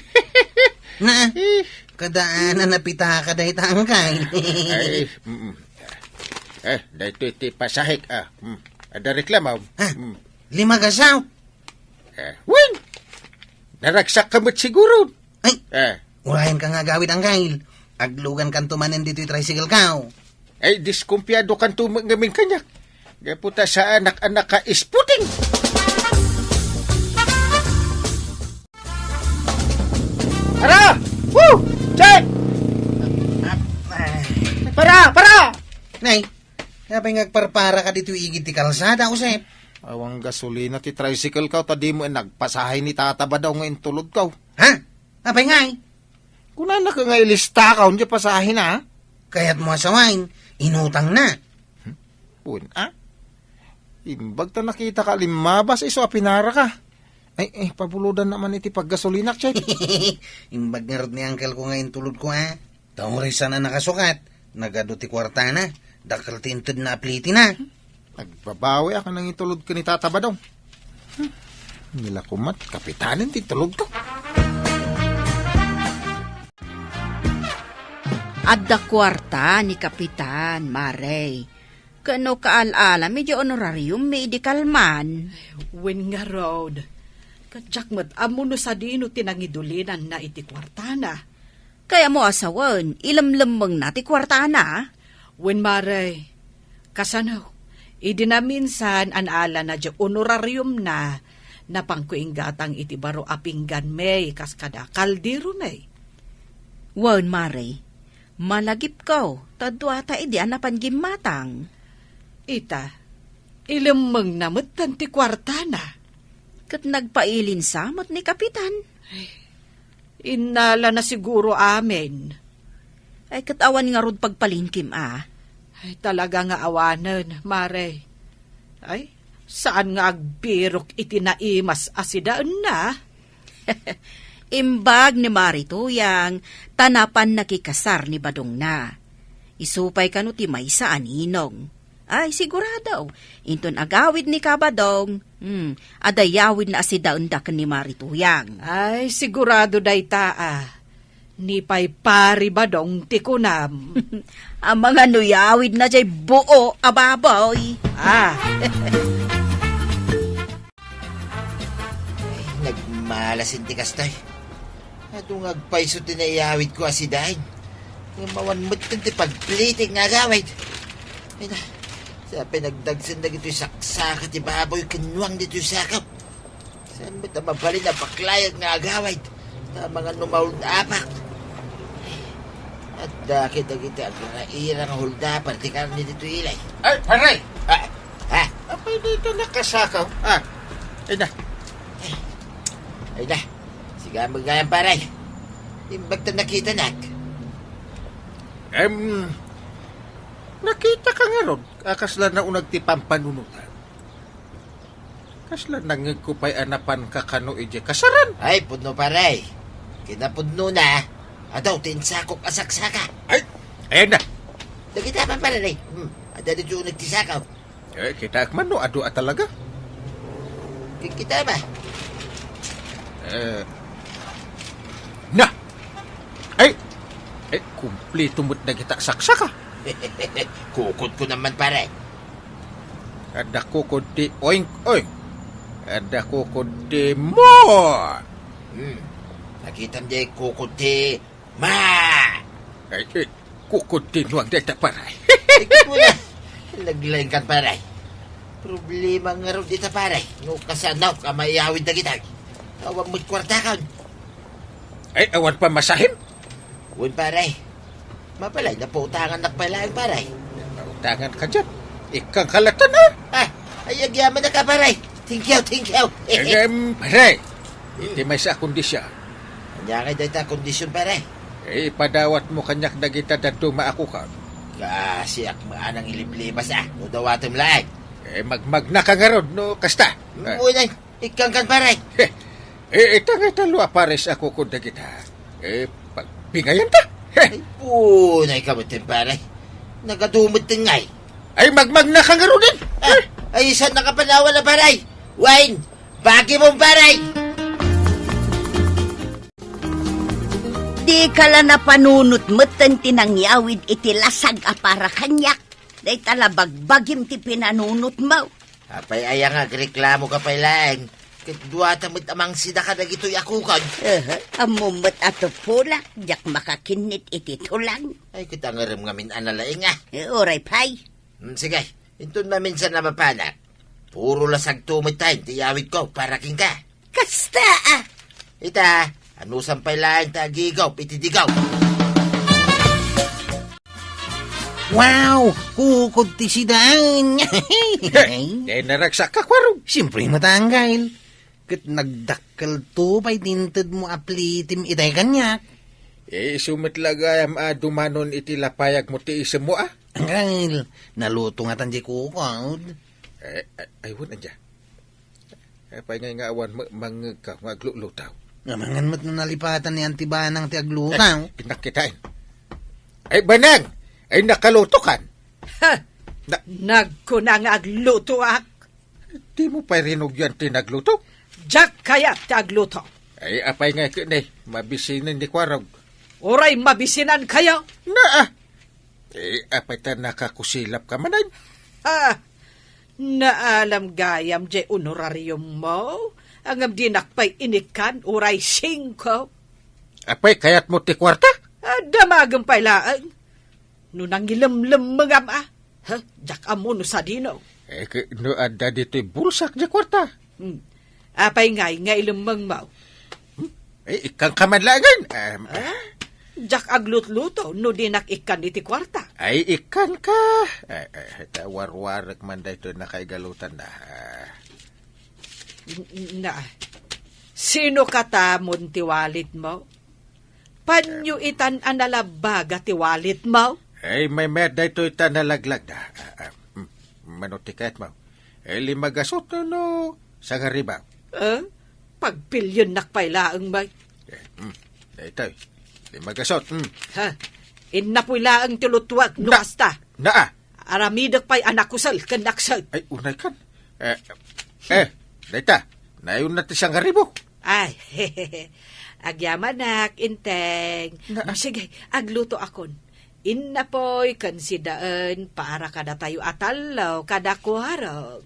Na, Eh. Kadaan a napitaka dayta, Anggail. Ay, mm, mm. Eh, daytoy ti pasahek, ah. Mm. Adda reklamo. Ha? Mm. Lima ka sao? Eh, wen! Naragsak ka met siguro. Ay, Eh. Urayenka nga agawid, Angkel. Aglugankanto manen ditoy tricycle-ko. Ay, diskumpiadokanto met ngamin kaniak. Gapu ta saanak a naka-isputing. Para! Woo! Check! Para! Para! Nay, apay nga agparparaka ditoy igid ti kalsada, Josep? Awan gasolina ti tricycle-ko, ta dimo nagpasahe ni Tata Badong nga intulodko. Ha? Apay ngay? Kunanaka nga ilistakon ti pasahena, a? Kayatmo a sawen, inutangna. Wen, a? Imbag ta nakitaka limmabas isu a pinaraka. Ay, eh, pabulodanna man iti paggasolinak, Chet. Imbag ngarud ni angkelko nga intulodko, a? Ta uray saan a nakasukat, nagadu ti kuartana, dakkel ti intedna a plitina. Agbabawiak a nangitulod ken ni Tata Badong. Hmm. Nila kumat, kapitanen ti tulodko. Adda kuarta ni Kapitan, Mare. Ken no kaal-alam, idiay honorarium mi idi kalman. Wen ngarud, ket diak met ammo no sadino ti nangidulinanna iti kuartana. Kayatmo a sawen, ilemlemmengna ti kuartana? Wen, Mare. Kasano, idi naminsan a naalana diay honorariumna, napanko inggatang iti baro a pingganmi kas kada kalderomi. Wen, Mare. Malagipko, ta duata idi a napan gimmatang. Ita, ilemmengna metten ti kuartana. Ket nagpailinsa met ni Kapitan. Ay, innalana siguro amin. Ay, ket awan ngarud pagpalingkim a. Ay, talaga nga awanen, Mare. Ay, saan nga agbirok iti naimas a sidaenna? Imbag ni Mari Tuyang, ta napan nakikasar ni badongna. Isu pay kano ti maysa a ninong. Ay, sigurado, inton agawid ni Kabadong, hmm, adda yawidna a sidaenda ken ni Mari Tuyang. Ay, sigurado dayta a. Ni pay Pari Badong ti kunam. Amangan no yawidna jay buo a baboy. Ah. Ay, nagmalas ti kastoy. Adu nga agpayso ti naiyawidko a sidaen. Ngem awan met ti pagplitik nga agawid. Ay na, sa pinagdagsen dagitoy saksaka ti baboy ken nuang ditoy sako. Saan met a mabalin a baklayak nga agawid? Ta amangan no mauldapak. Adda ket dagiti agraira nga huldaper ti karne ditoy ilay. Ay, pare! Ah, ha? Apay dayta nakasakaw? Ah, ay na. Ay na. Siga met ngay, pare. Imbag ta nakitanak. Em, nakitaka ngarud a kasla nauneg ti pampanunotan. Kasla nangngegko pay a napanka kano idiay kasaran. Ay, pudno, pare. Kinapudnona, adu ti insakok a saksaka. Ay, ayan na. Dagita man, pare. Hmm, adda ditoy uneg ti sako. Eh, kitaek man no adu a talaga. Kikita ba? Eh, na! Ay! Ay, kumplito met dagita saksaka. Kukodko naman, pare. Adda kukod ti oink, oink. Adda kukod ti mo. Hmm. Nakitam di kukod ti ma. Ay, eh, kukod ti nuang dayta, pare. Ikot mo na. Naglaingkan, pare. Problema ngarud dita, pare. No kasano ka maiyawid dagita. Awan met kuartakon. Ay, awan pamasahim? Wen, pare. Mabalin, napautangannak pay laeng, pare. Nautangan ka diay. Ikkan kalatan, ah? Ah, ay, agyamanak, pare. Thank you, thank you. Em, pare. Hmm. Iti maysa a kondisyon. Ania ngay dayta a kondisyon, pare? Eh, ipadawat mo kaniak dagita dadduma a kukod. Kasiak met a nangiliblibas, ah, no dawatem laeng. Eh, magmagna ka ngarud, no kasta. Ah. Uy, nay. Ikkankan, pare. Eh, eh, ita nga tallo a pares a kukod dagita. Eh, pagbingayanta. Ay, punay ka met, pare. Nagadu met ngay. Ay, magmagna ka ngaruden. Ah, ay, saan nakapanawan a, pare? Wine, bagi mo, pare. Di ka la napanunot met ti nangyawid iti lasag a para kaniak. Dayta la bagbagim ti pinanunot mo. Apay aya nga agreklamo ka pay laeng? Ket duata met a mangsida kadagitoy a kukod. Aha, ammom met a tupulak, diak makakinnit iti tulang. Ay, ket angerem ngamin a nalaing, a. Eh, uray pay. Hmm, sige, inton maminsan a mapanak, puro lasagto met ti iyawidko para kenka. Kasta, a. Ita, anusam pay laeng ta agigop iti digop. Wow! Kukod ti sidaen! Hey, naragsak ka, Kuarog. Siyempre, matanggal. Ket nagdakkelto pay ti intedmo a plitim itay kaniak. Eh, isu met la gayam a dumanon iti lapayagmo ti isemmo, a? Anggal, naluto ngatan diay kukod. Eh, ay, ay, wen, ania? Apay ngay nga awan ma-, mangngegka nga aglutluto? Amangan met no nalipatan ni Auntie Banang ti agluto. Eh, innak kitaen. Ay, Banang! Ay, nakalutokan! Ha! Na- Nagkuna nga aglutoak. Dimo pay rinugyan ti nagluto? Diak kayat ti agluto. Ay, apay ngay ket ni, mabisinen ni Kuarog. Uray mabisinankayo. Naa! Eh, apay ta nakakusilapka manen? Ah, naalam gayam diay honorariummo, ngem dinak pay inikkan uray singko. Apay kayatmo ti kuarta? Ah, damagem pay laeng. No nangilemlemmengam, a. Ha? Diak ammo no sadino. Eh, ke-, no adda ditoy bulsak diay kuarta. Hmm. Apay ngay nga ilemmengmo? Hmm? Eh, ikkanka man laengen. Em, Ah? Diak aglutluto no dinak ikkan iti kuarta. Ay, ikkanka. Eh, eh, ta warwarek man daytoy nakaigalutan na. Ah. N-, na, sino katamon ti walletmo? Panyo itan a nalabaga ti walletmo? Ay, maymayat daytoy ta nalaglagda. Ah, ah, hmm. Mano ti kayatmo? Eh, lima gasot no sangaribu? Eh? Pagpiliennak pay laeng, bay. Eh, hmm. Daytoy. Lima gasot, hmm. Ha? Innapoy laeng ti lutuak no Na-, kasta. Naa. Aramidek pay a nakusel ken nakset. Ay, unay kan. Eh, eh, dayta. Nayon na ti sangaribu. Ay, agyamanak, Inteng. Na- Sige, aglutoakon. Innapoy ken sidaen para kadatayo a tallo kada kuarog.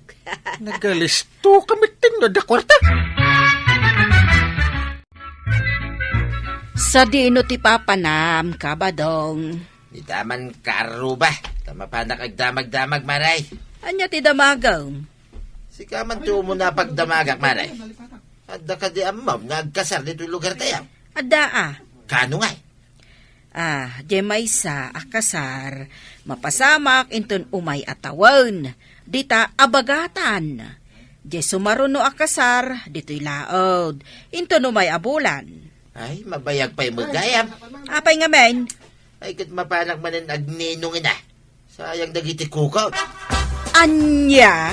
Nagalisto ka met no adda kuarta. Sadino ti papanam, Kabadong? Ita man, kaarruba, ta mapanak agdamagdamag, Maray. Ania ti damagem? Sika man ti umuna a pagdamagak, Maray. Adda kadi ammom nga agkasar ditoy lugartayo? Adda, a. Kano ngay? Ah, diay maysa a kasar, mapasamak inton umay a tawen, dita a bagatan. Diay sumaruno a kasar, ditoy laud, inton umay a bulan. Ay, mabayag pay met gayam. Apay ngamin? Ay, ket mapanak manen agninong ina. Sayang dagiti kukaw. Ania?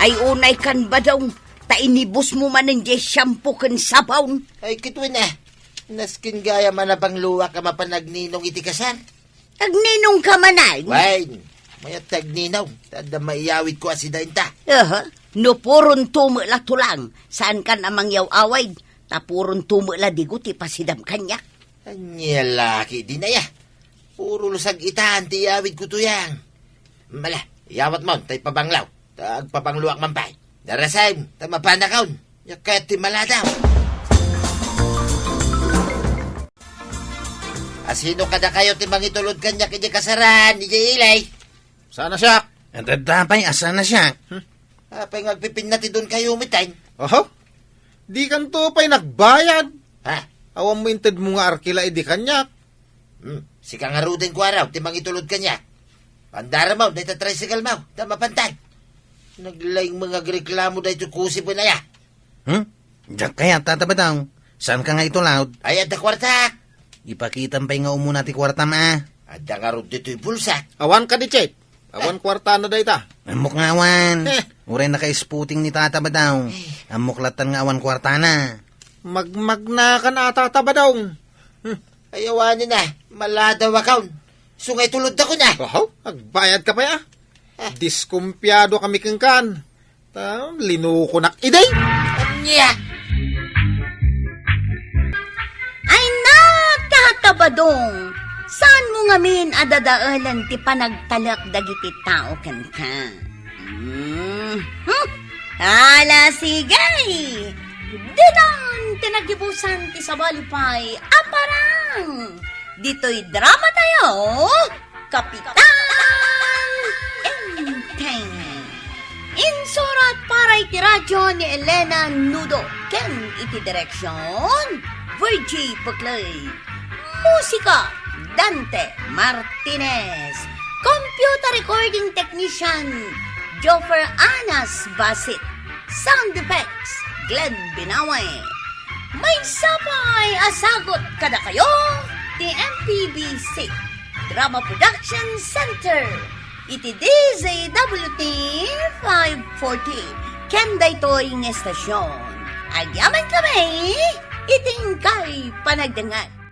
Ay, unay kan, Badong, ta inibusmo manen diay shampoo ken sabon. Ay, ket wen, a. Nasken gayam a napangluak a mapan agninong iti kasar. Agninong ka manen? Wen, mayat ti agninong, ta adda maiyawidko a sidaenta. Aha. No puron tumek la tulang, saankan a mangyaw-awid, ta puron tumek la digo ti pasidam kaniak. Ania la ketdin aya? Puro lusag itan ti iyawidko tuyang. Mala, iyawatmon, ta ipabanglaw. Ta agpabangloak man pay. Narasem, ta mapanakon. Nia kayat ti maladaw. Asino kadakayo ti mangitulod kaniak idiay kasaran, idiay ili? Saan a siak? Adda pay a saan a siak. Hmm? Apay nga agpipinna ti donkayo met, ay? Oho? Dikanto pay nagbayad. Ha? Awan mo intedmo nga arkila idi kaniak. Hmm, sika ngaruden, Kuarog, ti mangitulod kaniak. Pandaramon dayta tricycle mo, ta mapantan. Naglaing nga agreklamo daytoy kusip wen aya. Hmm? Diak kayat, Tata Badong. Saanka nga itulod? Ay, adda kuartak. Ipakitam pay nga umuna ti kuartam, a. Adda ngarud ditoy bulsak. Awan kadi, Chet? Awan kuartana dayta. Ammok nga awan. Eh. Uray naka-spooting ni Tata Badong. Eh. Ammok lattan nga awan kuartana. Magmagnakan a, Tata Badong. Hmm. Ay, awanen a, maladawakon. Isu nga itulodakon a. Oho, agbayadka pay a. Eh. Diskumpiado kami kenkan. Ta, linukonak idi. Ania? Ay, na, Tata Badong! Saanmo ngamin a dadaelen ti panagtalek dagiti tao kenka? Hmm. Ala, sige! Ditan ti nagibusan ti sabali pay a parang! Ditoy drama tayo, Kapitan Enteng. Insurat para iti radyo ni Elena Nudo ken iti direksyon, Virgie Puclay. Musika, Dante Martinez. Computer recording technician, Joffer Anas Basit. Sound effects, Glenn Binawe. Maysa pay a sagut kadakayo ti M P B C Drama Production Center iti D Z W T five forty. Ken daytoy nga estasyon, agyaman kami iti inkay panagdengngeg.